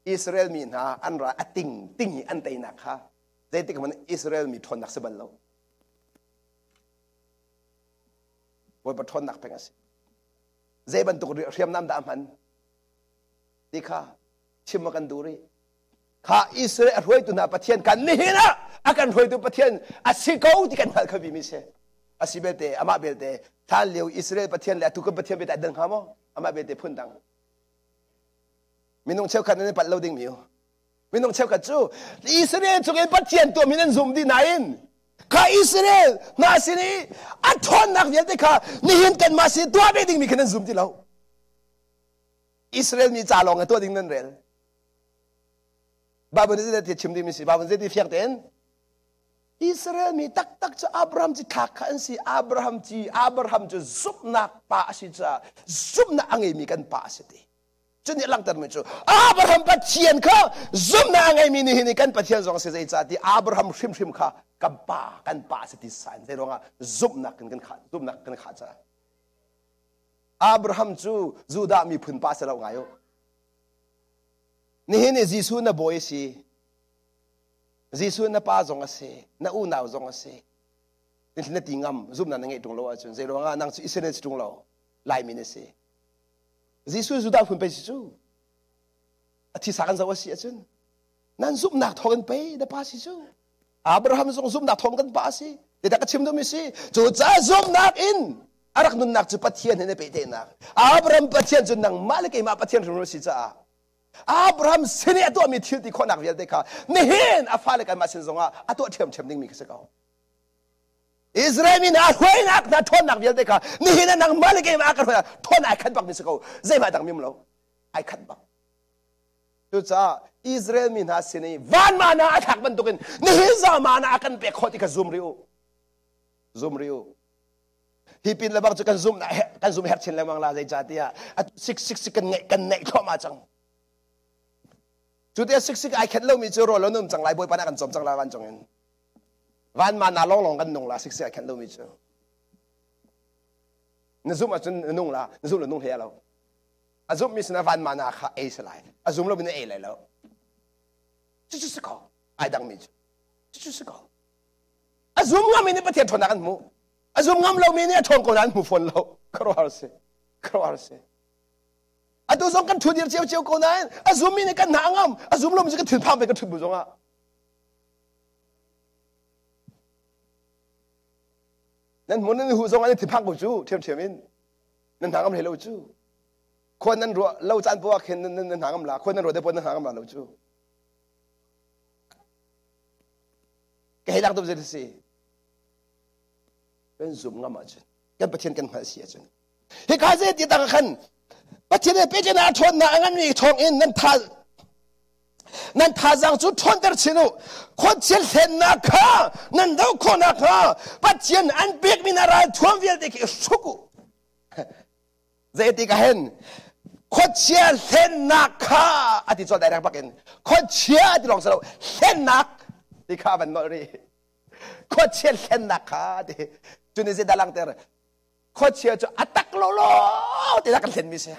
Israel mi hna an ra a ting ting i an teinak kha zeitik hmanh Israel mi ṭhawnnak si bal lo. Bawipa ṭhawnnak peng a si. Zei bantuk hriamnam dah a hman ti kha chim a kan duh rih. Kha Israel a hruaitu hna Pathian kan nihin ah a kan hruaitu Pathian a si ko ti kan hngalh kho mi si. A si belte amah belte hlan lio Israel Pathian le atu kan Pathian belte ai dang hnga maw? Amah belte phun dang. Minung cheukhat nan i palh lo ding mi Minung cheukhat cu Israel cung in Pathian tuahmi nan zum dih nain kha Israel hna sin i a ṭhawnnak vialte kha nihin kanmah sin tuah ve dingmi kha nan zum ti lo. Israel mi ca lawng tuah ding nan rel. Bible nih zeidah chim dingmi si? Bible zeiti fiang tein Israel mi taktak cu Abraham ci thlak kha an si. Abraham ci Abraham cu zumhnak pa a si caah zumhnak a ngeimi kan pa a si ti. Cu nih a langhtermi cu Abraham Pathian kha zumhnak a ngeimi nih hin kan Pathian zong si zeicah ti Abraham hrimhrim kha kan pa kan pa si ti san zei ruangah zumhnak kan kan khah zumhnak kan khah caah Abraham cu Judah miphun pa si lo ngai u nihin ni Jesuh na bawi si Jesuh na pa zong a si na unau zong a si na ti ngam zumhnak na ngeih ṭung lo ahcun zei ruangah nang cu Israel si ṭung lo Laimi na si Jesuh Judah phun pei si cu. A thisa kan zoh a si ahcun nan zumhnak thawng in pei na pa si cu. Abraham zong zumhnak thawng kan pa a si. Tidah ka chim duhmi si. Cu caah zumhnak in a rak nunnak cu Pathian he na pehtlaihnak. Abraham Pathian cu nangmah le keimah Pathian hrimhrim a si caah Abraham sin i a tuahmi thil ti khawhnak vialte kha nihin a fale kanmah sin zongah a tuah ṭhiamṭhiam dingmi kha si ko. Israel mi hna hruainak hna ṭhawnnak vialte kha nihin ah nangmah le keimah kan hruai ṭhawn ai khat bak mi si ko zeihmah dang mi um lo ai khat bak cucaah Israel mi hna sin i van mana a thlak bantukin nihin za mana a kan pek khawh ti kha zum rih u zum rih u hi pin le bang cu kan zum kan zum herh chin lengmang la zeicah tiah sik sik sik kan ngeih kan neih thluahmah cang cu tiah sik sik ai khet lomi cu rawl lo um cang lai bawipa nih a kan cawm cang lai vancung in Van ma na lawnglawng kan nung la sik ai khen lomi cu. Na zumh ahcun na nung la, na zumh lo nung hlei lo. A zumhmi sinah van ma na kha ei si lai. A zum lomi na ei lai lo. Cucu si ko. Ai dangmi cu. Cucu si ko. A zum ngami nih Pathian ṭhawnnak an hmuh. A zum ngam lomi nih a ṭhawn ko nain an hmu fawn lo. Khuaruahhar si. Khuaruahhar si. Atu zong kan ṭhu dir cio cio ko nain a zummi nih kan hna a ngam. A zum lomi cu kan thinphang ve kan ṭhut bu zongah. Nan hmun nan hu zong an thinphang ko cu ṭhiamṭhiam in nan hna ngam hlei lo cu khua nan ruah lo caan poah khin nan nan hna ngam la khua nan ruah te poah nan hna ngam la lo cu ka hei lak dom zei si kan zum ngam ahcun kan Pathian kan hngalh si ahcun Hika zei ti tang khan Pathian he pehtlaihnak a ṭhawnnak a nganmi thawngin nan tha nan thazaang cu ṭhawnter chin u. Khuachia hlennak kha nan doh khawh nakhnga Pathian an pekmi na ralthuam vialte khi i hruk u. Zeitik ah hen khuachia hlennak kha a ti colh direct bakin khuachia ti lawng si lo hlennak ti kha van nolh rih. Khuachia hlennak kha ti cu nih zeidah langhter khuachia cu a tak lawlaw ti kan hlenmi si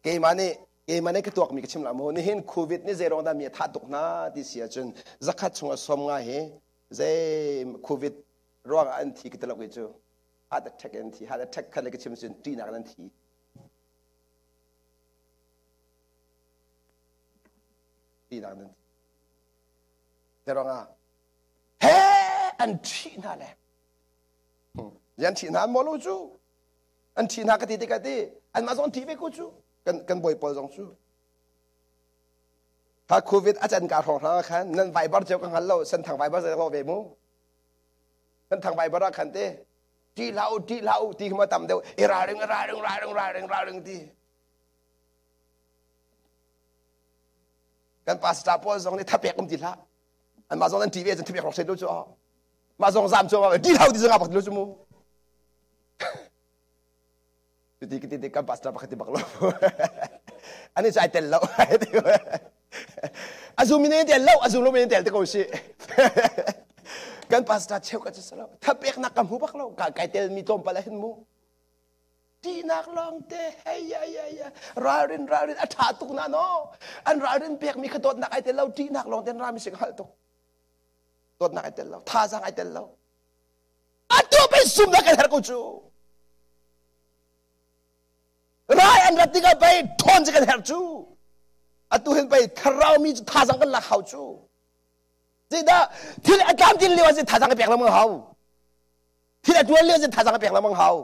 keimah nih keimah nih ka tuakmi ka chim la maw nihin covid nih zei ruang dah mi a thah tuk hna ti si ahcun zakhat chung a som nga hi zei covid ruang ah an thi ka ti lo kei cu heart attack an thi heart attack khat le ka chim cun ṭihnak an thi ṭihnak an thi zei ruangah he an ṭhih hna le an ṭhih hna maw lo cu an ṭhih hna ka ti tikah ti anmah zong an ṭih ve ko cu. Kan kan bawi pawl zong cu kha COVID a can ka hrawng hrang ah khan nan Viber cio ka hngal lo Senthang Viber zei lo ve mu. Senthang Viber ah khan te ṭih hlah u ṭih hlah u ti khi ma tam deuh i ralring ralring ralring ralring ralring ti. Kan pastor pawl zong nih thapek um ti hlah. Anmah zong nan ṭih ve cun thapek rawk set lo cu. Mah zong zam cu ṭih hlah u ti zong bak ti lo cu mu. Cuti ka ti kan pastor pakhat ti bak lo. Ani cu ai tel lo. A zum in tel lo, a zum lo in tel te ko si. Kan pastor cheu ka cu lo. Thapeknak ka hmu bak lo. Ka kai tel mi tlawmpal ah hin mu. Ṭihnak lawng te hei ya ya ya ralrin ralrin a ṭha tuk na no. An ralrin pek mi kha dawtnak ai tel lo, ṭihnak lawng ten rami si ka hngalh tuk. Dawtnak ai tel lo, thazaang ai tel lo. Atu pei zumnak kan herh ko cu. Rai an rat tikah pei ṭhawn cu kan herh cu. Atu hin pei thlarau mi cu thazaang kan lak hau cu. Zeidah thil a tlamtlin lio ah thazaang ka pek lengmang hau. Thil a tuan lio ah thazaang ka pek lengmang hau.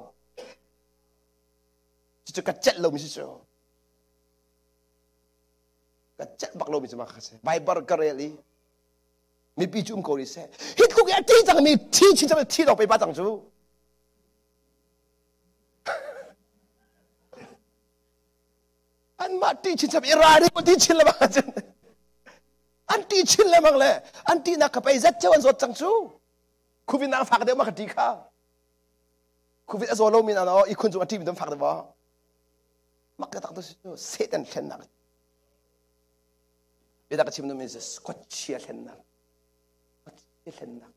Cucu ka celh lomi si cu. Ka celh bak lomi cu mah kha si. Bible ka rel i mipi cu um ko rih seh hi tluk i a ṭi cangmi thi chin cang thi dawk pe pa cang cu anmah ṭih chin cang i ralring ti chin lemang ahcun an ṭih chin lemang le an ṭihnak ka pei zet ceu an zawt cang cu khuvin nak fak deuh ma ka ṭi kha khuvin a zaw lomi na i khun cung a ṭimi dam fak deuh mak ka tak tu Satan thlennak Biatak ka chim duhmi cu khuachia hlennak. Khuachia hlennak.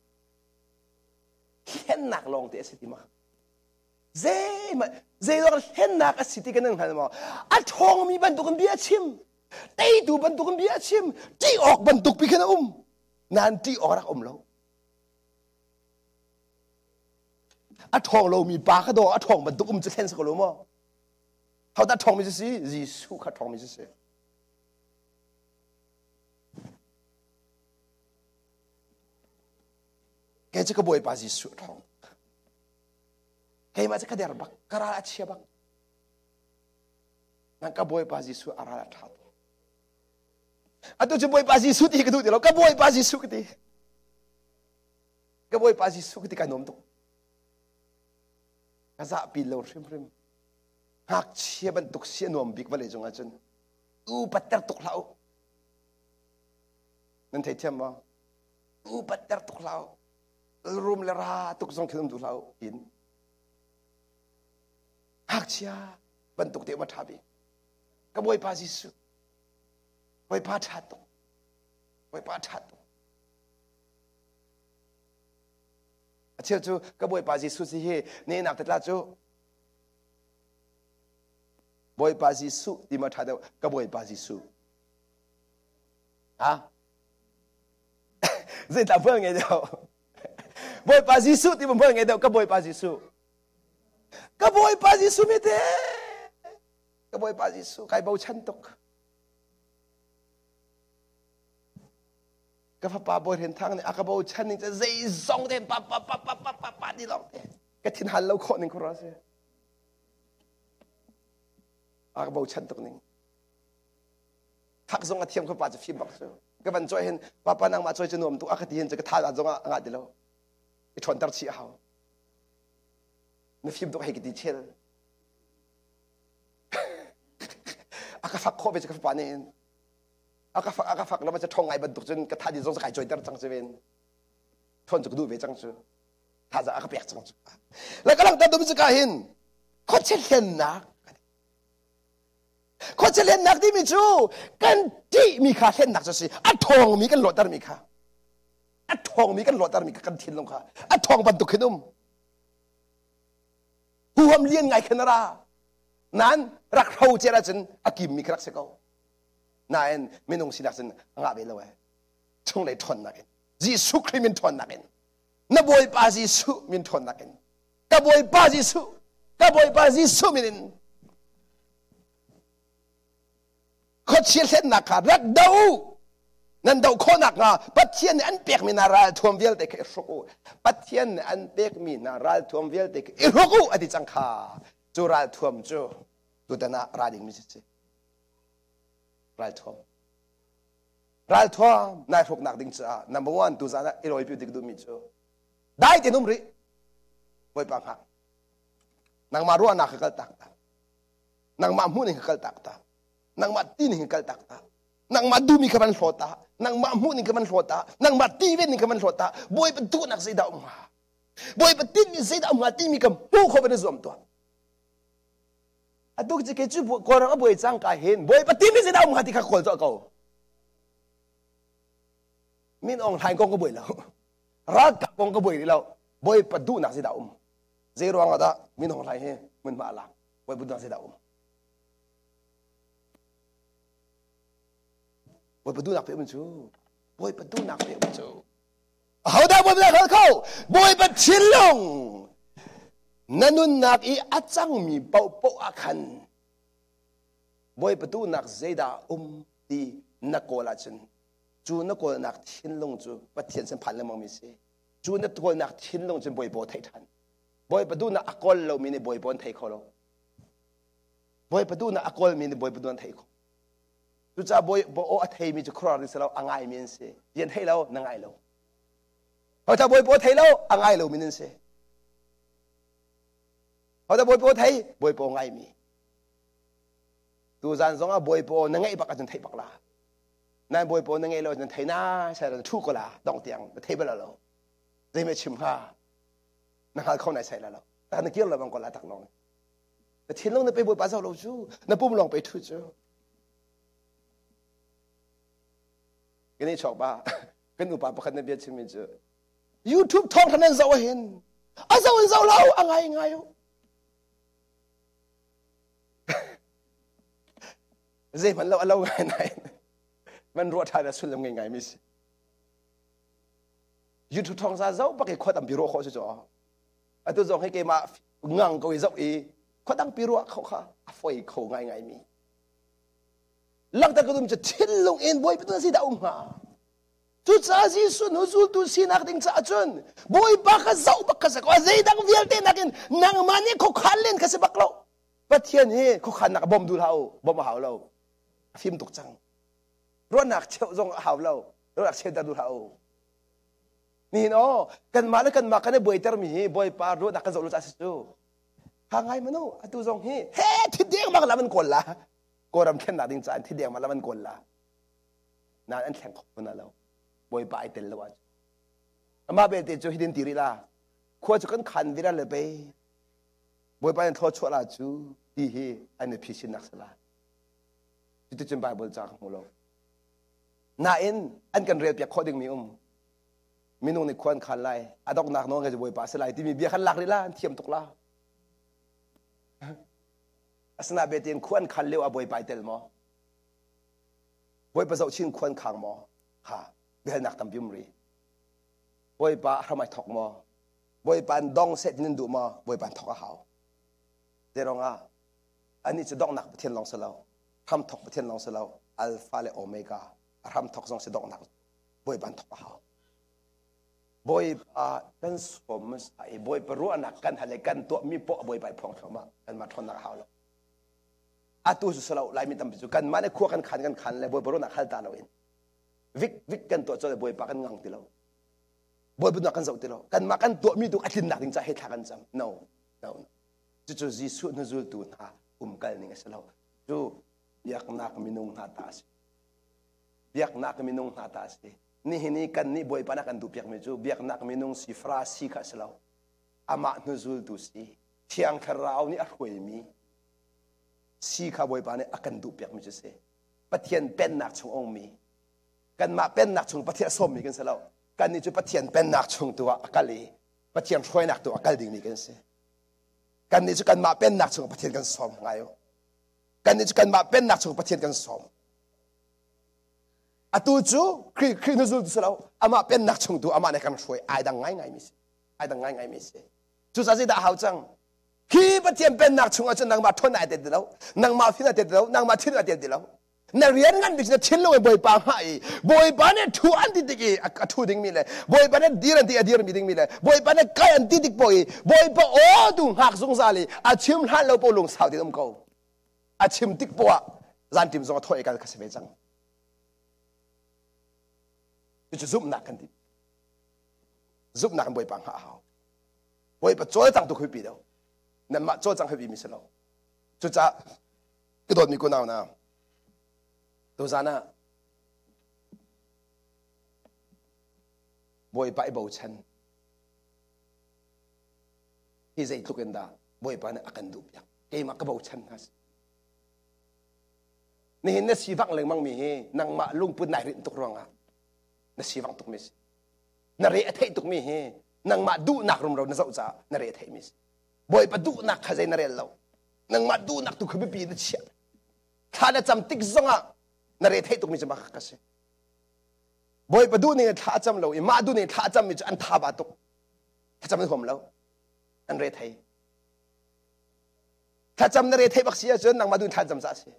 Hlennak lawng te a si ti ma? Zeihmanh zeidawk hlennak a si ti kan hngal maw? A ṭhawngmi bantukin bia a chim. Teitu bantukin bia a chim. Ṭih awk bantuk pi khin a um. Nain ṭih awk rak um lo. A ṭhawng lomi pa kha daw a ṭhawng bantuk um cu hlen si ko lo maw? Hodah ṭhawngmi cu si? Jesuh kha ṭhawngmi cu si. Kei cu ka Bawipa Jesuh a ṭhawng. Keimah cu ka der bak, ka ral a chia bak. Nang ka Bawipa Jesuh a ral a ṭha tuk. Atu cu Bawipa Jesuh ti hi ka duh ti lo, ka Bawipa Jesuh ka ti. Ka Bawipa Jesuh ka ti kai nuam tuk. Ka zahpi lo hrimhrim. Ngakchia bantuk si a nuam bik vawlei cung ahcun. Upatter tuk hlah u. Nan theithiam maw? Upatter tuk hlah u. Rum le ra tuk zong khin um duh hlah u in. Ngakchia bantuk te um a ṭha bik. Ka Bawipa Jesuh. Bawipa ṭha tuk. Bawipa ṭha tuk. A cheu cu ka Bawipa Jesuh si hi ne nak te tla cu Bawipa Jesuh ti ma ṭha deuh ka Bawipa Jesuh. Ha? Zeitah hmual ngei deuh? Bawipa Jesuh ti ma hmual ngei deuh ka Bawipa Jesuh. Ka Bawipa Jesuh mi te. Ka Bawipa Jesuh kai bochan tuk. Ka fapa Bawi Hren Thang nih a ka bochan ning cu zeizong te pa pa pa pa pa pa pa ti lawng te. Ka thin hal lo khawh ning khura si. A ka bochan tuk ning. Thak zong a thiam kho pa cu fim bak cu. Ka van cawi hin papa nangmah cawi cu nuam tuk a ka ti hin cu ka tha zong ah ngah ti lo. I ṭhawnter chih a hau. Na fim tuk hei ka ti chel. A ka fak khawh ve cu ka fapa nih hin. A ka fak a ka fak lama cu ṭhawng ngai bantuk cun ka tha di zong kai cawiter cang cu ven. Ṭhawn cu ka duh ve cang cu. Thazaang a ka pek cang cu. Le ka langhter dum cu ka hin khuachia hlennak khuachia hlennak timi cu kan ṭihmi kha hlennak cu si a ṭhawngmi kan lawhtermi kha a ṭhawngmi kan lawhtermi kha kan thinlung kha a ṭhawng bantuk khin um huham lian ngai khin a ra nain rak hro cer ahcun a kimmi kha rak si ko nain minung sinak cun a ngah ve lo ee chunglei ṭhawnnak in Jesuh Khrih min ṭhawnnak in na Bawipa Jesuh min ṭhawnnak in ka Bawipa Jesuh ka Bawipa Jesuh min in khuachia hlennak kha rak do u nan do khawhnak hnga Pathian nih an pekmi hna ralthuam vialte kha i hruk u Pathian nih an pekmi hna ralthuam vialte kha i hruk u a ti cang kha cu ralthuam cu tutan ah ra dingmi si. Ralthuam. Ralthuam nai hruknak ding caah number one tu zan ah i rawi pi dik duhmi cu dai tein um rih. Bawipa hngak. Nangmah ruahnak ka kal tak ta. Nangmah hmuh ning ka kal tak ta. Nangmah ti ning ka kal tak ta. Nangmah duhmi kha van hlawt ta. Nangmah hmuh ning kha van hlawt ta. Nangmah ti ven ning kha van hlawt ta. Bawipa duhnak zeidah um hnga? Bawipa tinhmi zeidah um hnga timi ka hmuh khawh van i zuam tuah. Atu cu kei cu Kawlram a buai cang ka hin Bawipa timi zeidah um hnga ti kha kawl tuah ko. Min Aung Hlaing kong ka buai lo. Ralkap kong ka buai rih lo. Bawipa duhnak zeidah um? Zei ruang ah dah Min Aung Hlaing hi hmunhma a lak? Bawipa duhnak zeidah um? Bawipa duhnak pe um cu. Bawipa duhnak pe um cu. Ahodah Bawipa dah hngal kho? Bawipa thinlung na nunnak i a cangmi paohpaoh ah khan Bawipa duhnak zeidah um ti na kawl ahcun cu na kawlnak thinlung cu Pathian sin phan lengmang mi si. Cu na kawlnak thinlung cun Bawipa theih ṭhan. Bawipa duhnak a kawl lomi nih Bawipa an thei kho lo. Bawipa duhnak a kawlmi nih Bawipa duhnak an thei kho. Cucaah bawi aw a theimi cu khuaruahhar ding si lo, a ngaimi an si. Ti an thei lo, na ngai lo. Hodah bawi aw thei lo, a ngai lomi nan si. Hodah bawi aw thei, bawi aw ngaimi. Tuzan zong ah bawi aw na ngaih bak ahcun theih bak la. Nan bawi aw na ngaih lo ahcun thei na sai la thu ko la dong tiang na thei bal lo. Zei me chim hnga? Na hngal kho nai sai la lo. Ta na kir lo bang ko la tak long. Na thinlung na pe bawipa zoh lo cu na pum lawng pe thu cu kan i chawk ba kan upa pakhat na bia chimmi cu YouTube thawng than nan zoh hin a zoh in zoh lo a ngai ngai u zei hmanh lo a lo ngai nai man ruah ṭhan a sullam ngei ngai mi si YouTube thawng za zoh bak i khua tampi ruah khawh si cu atu zong hi keimah ngang ko i zoh i khuadang pi ruah kho kha a foi kho ngai ngai mi langhter ka dum cu thinlung in bawipa tu si dah um hnga cucaah Jesuh nu zultu sinak ding caah cun bawipa kha zoh bak kha si ko zeidang vialte nakin nangmah nih khuakhan len kha si bak lo Pathian hi khuakhannak a bawm duh hlah u bawm a hau lo a fim tuk cang ruahnak cheuh zong a hau lo ruahnak cheuter duh hlah u Nihin aw kanmah le kanmah kan i buaitermi hi Bawipa ruahnak kan zoh lo caah si cu. Ha ngai manu atu zong hi he thi deng bang lam an kawl la. Kawlram thlennak ding caah thi deng bang lam an kawl la. Nain an thleng kho na lo. Bawipa ai tel lo ahcun. Amah belte cu hitin ti rih la. Khua cu kan khan vira le pei. Bawipa in thlaw chuah la cu ti hi an i phisinnak si la. Cuticun Bible ca ka hmu lo. Nain an kan relpiak khawh dingmi um. Minung nih khua an khan lai, a donghnak nawl ngei Bawipa a si lai timi bia khan lak rih la, an thiam tuk la. Asina betin khua an khan lio ah Bawipa ai tel maw? Bawipa zohchin khua an khang maw? Ha, biahalnak tampi um rih. Bawipa a hram ai thok maw? Bawipa an dong seh tin an duh maw? Bawipa an thok a hau. Zeirong ah anih cu donghnak Pathian lawng si lo, hramthok Pathian lawng si lo, Alpha le Omega, a hramthok zong si donghnak Bawipa an thok a hau. Bawipa kan sawm hmasa i Bawipa ruahnak kan hal i kan tuahmi poah Bawipa i phuang thluahmah kanmah ṭhawnnak a hau lo. Atu cu si lo Laimi tampi cu kanmah nih khua kan khan kan khan le Bawipa ruahnak hal ta loin vik vik kan tuah colh Bawipa kan ngang ti lo. Bawipa nak kan zoh ti lo. Kanmah kan tuahmi tu a tlinnak ding caah he thla kan cam. No, no, no. Cucu Jesuh hnuzultu hna umkal ning a si lo. Cu biaknak minung hna ta a si. Biaknak minung hna ta a si. Nihin i kan nih Bawipa nih kan duhpiakmi cu biaknak minung si Farasi kha a si lo. Amah hnuzultu si. Thiang Thlarau nih a hruaimi si kha Bawipa nih a kan duhpiakmi cu si. Pathian pennak chung a ummi kanmah pennak chung Pathian a sawmmi kan si lo. Kannih cu Pathian pennak chung tu ah a kal i Pathian hruainak tu a kal dingmi kan si. Kannih cu kanmah pennak chung Pathian kan sawm ngai u. Kannih cu kanmah pennak chung Pathian kan sawm. Atu cu Khrih Khrih hnuzul tu si lo. Amah pennak chung tu amah nih kan hruai ai dang ngai ngai mi si. Ai dang ngai ngai mi si. Cucaah zeidah a hau cang? Khi Pathian pennak chung ahcun nangmah ṭhawn ai tel ti lo. Nangmah fim ai tel ti lo. Nangmah thin ai tel ti lo. Na rian ngan bik na thinlung in Bawipa hngah i Bawipa nih ṭhu an ti tik i a ṭhu dingmi le Bawipa nih dir an ti a dirmi dingmi le Bawipa nih kai an ti tik poh i Bawipa aw tu hngak zungzal i a chim hlan lo poh lungsau tein um ko. A chim tik poh ah Zanṭim zong a thawh i kal kha si ve cang. Cucu zumhnak kan ti. Zumhnak in Bawipa hngah a hau. Bawipa cawlcang tu khi pi deuh. Nanmah cawlcang khi mi si lo. Cucaah ka dawtmi kunau na tuzan ah Bawipa i bochan hi zeitluk in dah Bawipa nih a kan duh piak. Keimah ka bochan hna si. Nihin na sivangh lengmang mi hi nangmah lungput nai rinh tuk ruangah na sivangh tukmi si. Na re a theih tukmi hi nangmah duhnak rumro na zoh caah na re a theihmi si. Bawipa duhnak kha zei na rel lo. Nangmah duhnak tu kha biapi na chiah. Thla na cam tik zongah na re theih tukmi cu mah ka si. Bawipa duh ning in thla a cam lo i mah duh ning thla a cammi cu an tha ba tuk. Thlacam an huam lo. An re thei. Thlacam na re thei bak si ahcun nangmah duh in thla cam ca a si.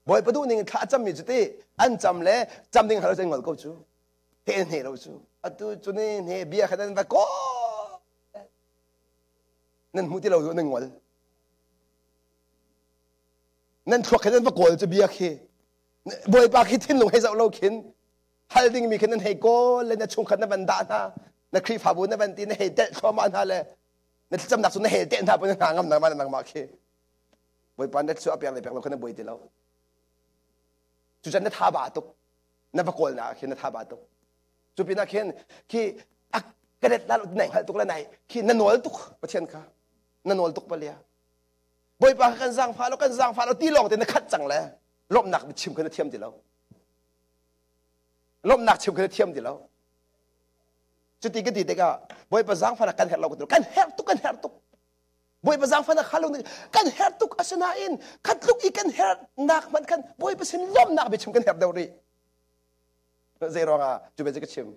Bawipa duh ning in thla a cammi cu ti an cam le cam ding halo cu an ngol ko cu. He hne lo cu. Atu cu ni hne bia kha nan va ko. Nan hmu ti lo cu nan ngol. Nan thluak kha nan va kawl cu bia khi. Bawipa khi thinlung hei zoh lo khin hal dingmi khi nan hei kawl le na chungkhat na van dah hna na Khrihfabu na van ti na hei telh thluahmah hna le na thlacamnak cu na hei teh hna pun hna ngam nangmah nangmah khi Bawipa na cu a pek le pek lo kha na buai ti lo cucan na tha ba tuk na va kawl na khin na tha ba tuk cu pinah khin khi a ka det la nai hngalh tuk le nai khi na nawl tuk Pathian kha na nawl tuk palia Bawipa kha kan zaangfah lo kan zaangfah lo ti lawng te na khat cang le lawmhnak chim kha na thiam ti lo lawmhnak chim kha na thiam ti lo cuti ka ti tikah Bawipa zaangfahnak kan herh lo kan herh tuk kan herh tuk Bawipa zaangfahnak hal lo kan herh tuk asinain khatluk i kan herhnak hmanh khan Bawipa sin lawmhnak biachim kan herh deuh rih zei ruangah cu bia cu ka chim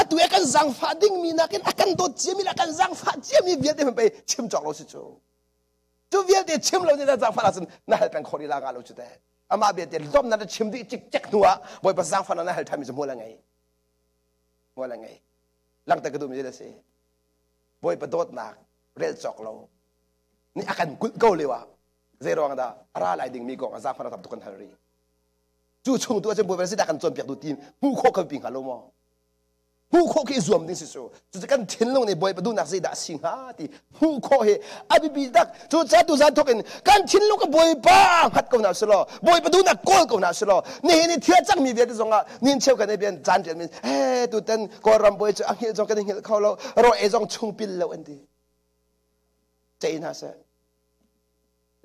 atu i kan zaangfah dingmi nakin a kan dawt ciami le a kan zaangfah ciami vialte hmanh pei chim cawk lo si cu cu vialte chim lo nih na zaangfah ahcun na hal peng khawh rih la nga lo cu teh amah vialte lawmhnak na chim dih cikcek hnu ah Bawipa zaangfahnak na hal ṭhanmi cu hmual a ngei hmual a ngei langhter ka duhmi a si Bawipa dawtnak rel cawk lo nih a kan kulh ko lio ah zei ruang dah a ra lai dingmi kong ah zaangfahnak tam tuk kan hal rih cu chung tu ahcun Bawipa zeidah kan cawnpiak duh ti hmuh khawh kan pi hnga lo maw hmuh khawh khi i zuam ding si cu cucu kan thinlung nih Bawipa duhnak zeidah a si hnga ti hmuh khawh hi a biapi tak cu ca tu zan thawk in kan thinlung ka Bawipa hngat ko hna selaw Bawipa duhnak kawl ko hna selaw nihin i thil cangmi vialte zongah nin cheu kan bian caan rian min he tutan Kawlram bawi cu a hngilh zong kan i hngilh kho lo ro e zong chung pil lo an ti cei hna seh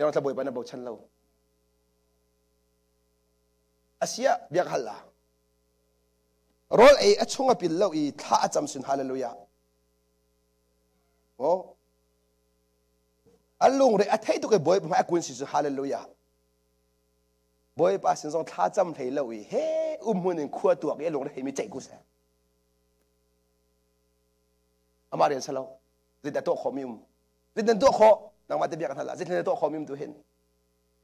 Yang thla Bawipa na bochan lo Asiah biak hal la. Rawl ei a chung a pil lo i thla a cam sin hallelujah. Oh. A lungre a thei tuk i Bawipa hmai a kun si cu hallelujah. Bawipa sin zong thla cam hlei lo i he um hmun in khua tuak i a lungre thei mi ceih ku seh. Amah rian salo. Zeidah tuah khawh mi um? Zeidah tuah khawh? Nangmah te biak hna la. Zeidah tuah khawh mi um tu hin?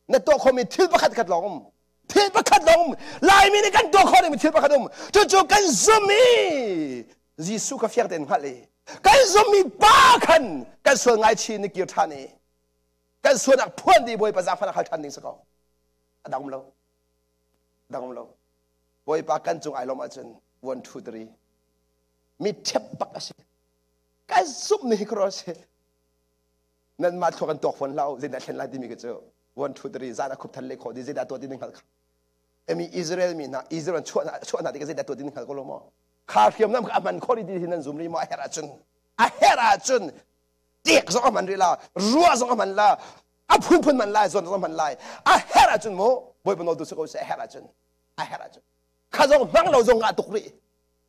Na tuah khawhmi thil pakhat khat lawng um. Thil pakhat lawng um. Laimi nih kan tuah khawh dingmi thil pakhat um. Cucu kan zumh i Jesuh kha fiang tein hngalh i kan zumhmi pa khan kan sual ngaichih ni kir ṭhan i kan sualnak phuan dih Bawipa zaangfahnak hal ṭhan ding si ko. A dang um lo. A dang um lo. Bawipa kan cung ai lawm ahcun one two three mi ṭhep bak a si. Kan zumh ni hi khuaruah a si. Nanmah thluak an tuak fawn hlah u zeidah thlen lai timi khi cu one two three zan a khup than le khawh di zeidah tuah ti ning hngal kha emi Israel mi hna Israel chuah chuah hna tikah zeidah tuah ti ning hngal ko lo maw kha hriamnam kha a hman khawh ti hi nan zum rih maw a herh ahcun a herh ahcun tek zong a hman rih la ruah zong a hman la a phunphun man lai zawn zong a hman lai a herh ahcun mu bawipa nawl tu si ko seh a herh ahcun a herh ahcun kha zong hmang lo zong ngah tuk rih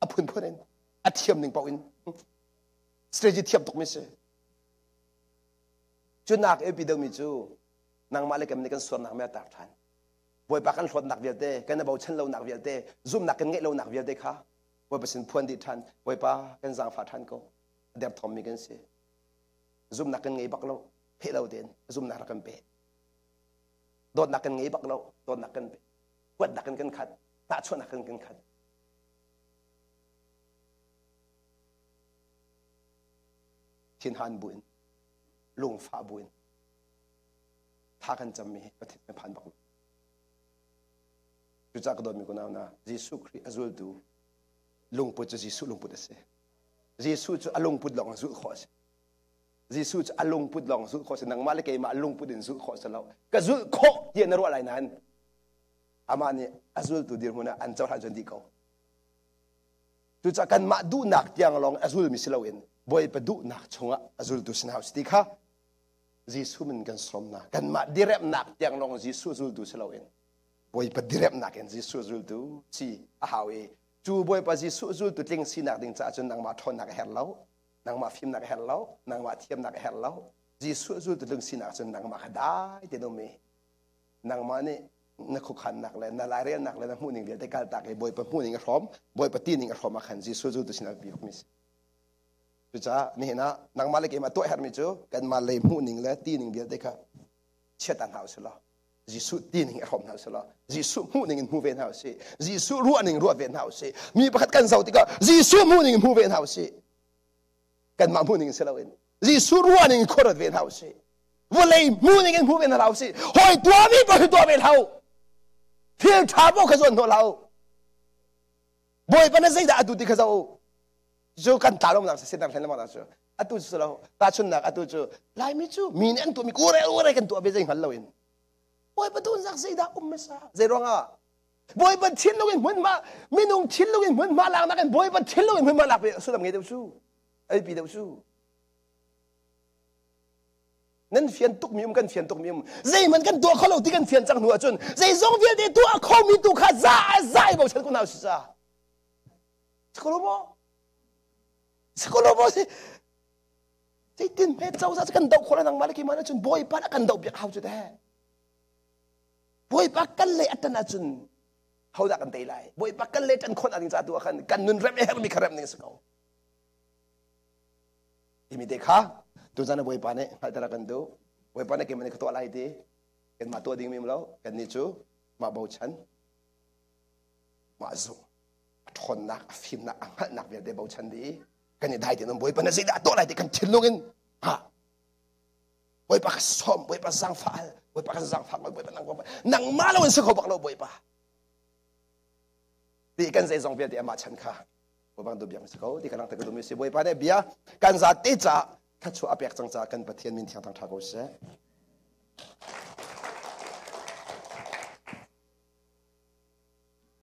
a phunphun in a thiam ning paoh in strategy thiam tuk mi si Cu nak i deuhmi cu nangmah le kem nih kan suarnak me a tar ṭhan. Bawipa kan hlawtnak vialte, kan i bochan lonak vialte, zumhnak kan ngeih lonak vialte kha Bawipa sin phuan dih ṭhan. Bawipa kan zaangfah ṭhan ko. A derthawmmi kan si. Zumhnak kan ngei bak lo. Pheh lo tein zumhnak rak kan pe. Dawtnak kan ngei bak lo. Dawtnak kan pe. Huatnak kan kan khat. Hnahchuahnak kan kan khat. Thinhan buin, lungfah buin. Thla kan cammi hi Pathian kan phan bak lo. Cucaah ka dawtmi kunau hna, Jesuh Khrih a zultu lungput cu Jesuh lungput a si. Jesuh cu a lungput lawng zulh khawh a si. Jesuh cu a lungput lawng zulh khawh a si. Nangmah le keimah lungput in zulh khawh a si lo. Ka zulh khawh tiah na ruah lai nain amah nih a zultu dirhmun ah an cohlan cun dih ko. Cucaah kanmah duhnak tiang lawng a zulmi si loin Bawipa duhnak chungah a zultu si hna usih ti kha Jesuh min kan sawm hna. Kanmah diremnak tiang lawng Jesuh zultu si loin Bawipa diremnak in Jesuh zultu si a hau i cu Bawipa Jesuh zultu tling sinak ding caah cun nangmah ṭhawnnak a herh lo, nangmah fimnak a herh lo, nangmah thiamnak a herh lo. Jesuh zultu tling sinak cun nangmah kha dai tein um i nangmah nih na khuakhannak le na lairelnak le na hmuhning vialte kaltak i Bawipa hmuhning a hrawm, Bawipa tining a hrawm ah khan Jesuh zultu sinah biapi bikmi si. Cucaah nihin ah nangmah le keimah tuah herhmi cu kanmah lei hmuhning le tining vialte kha chiat hna usih law Jesuh tining i hrawm hna usih law Jesuh hmuhning in hmu ve hna usih. Jesuh ruahning ruah ve hna usih. Mi pakhat kan zoh tikah Jesuh hmuhning in hmu ve hna usih. Kanmah hmuhning in si loin Jesuh ruahning in khuaruat ve hna usih. Vawlei hmuhning in hmu ve hna usih. Hawi tuahmi paoh hi tuah ve hlah u. Thil ṭha paoh kha zuan hnawh hlah u. Bawipa na zeidah atu ti kha zoh u. Cu kan tlalawmnak si sinak hlen lengmang cu. Atu cu lo tahchunnak atu cu Laimi cu mi nih an tuahmi ure ure kan tuah ve zei hngal loin. Bawipa duhnak zeidah um hmasa? Zei ruangah? Bawipa thinlung in hmunhma minung thinlung in hmunhma laknak in Bawipa thinlung in hmunhma lak ve sullam ngei deuh cu. Ai pi deuh cu. Nan fian tukmi um kan fian tukmi um zeihmanh kan tuah kho lo ti kan fian cang hnu ahcun zeizong vialte tuah khomi tu kha za za i bochan ko hna usih ca. Sikolo Sikolo maw si zeitin hme cozah cu kan doh khawh nangmah le keimah cun Bawipa dah kan doh piak hau cu teh. Bawipa kan lei a ṭan ahcun hodah kan tei lai? Bawipa kan lei ṭan khawh ding ca tu ah khan kan nun rem hermi kha rem ning si ko. Timi te kha tuzan Bawipa nih hngalhter a kan duh. Bawipa nih keimah nih ka tuah lai ti kanmah tuah ding mi lo kannih cu mah bochan mah zumh a ṭhawnnak a fimnak a hngalhnak vialte bochan dih kan i dai tein Bawipa na zeidah tuah lai ti kan thinlung in ha Bawipa ka sawm Bawipa zaangfah hal Bawipa kan zaangfah Bawipa nang nangmah lo in si kho bak lo Bawipa ti kan zeizong vialte amah chan kha Bawipa kan biak si ko ti kan langhter ka duhmi si Bawipa nih bia kan zate caah thluachuah a pek cang caah kan Pathian min thiang thang ṭha ko seh.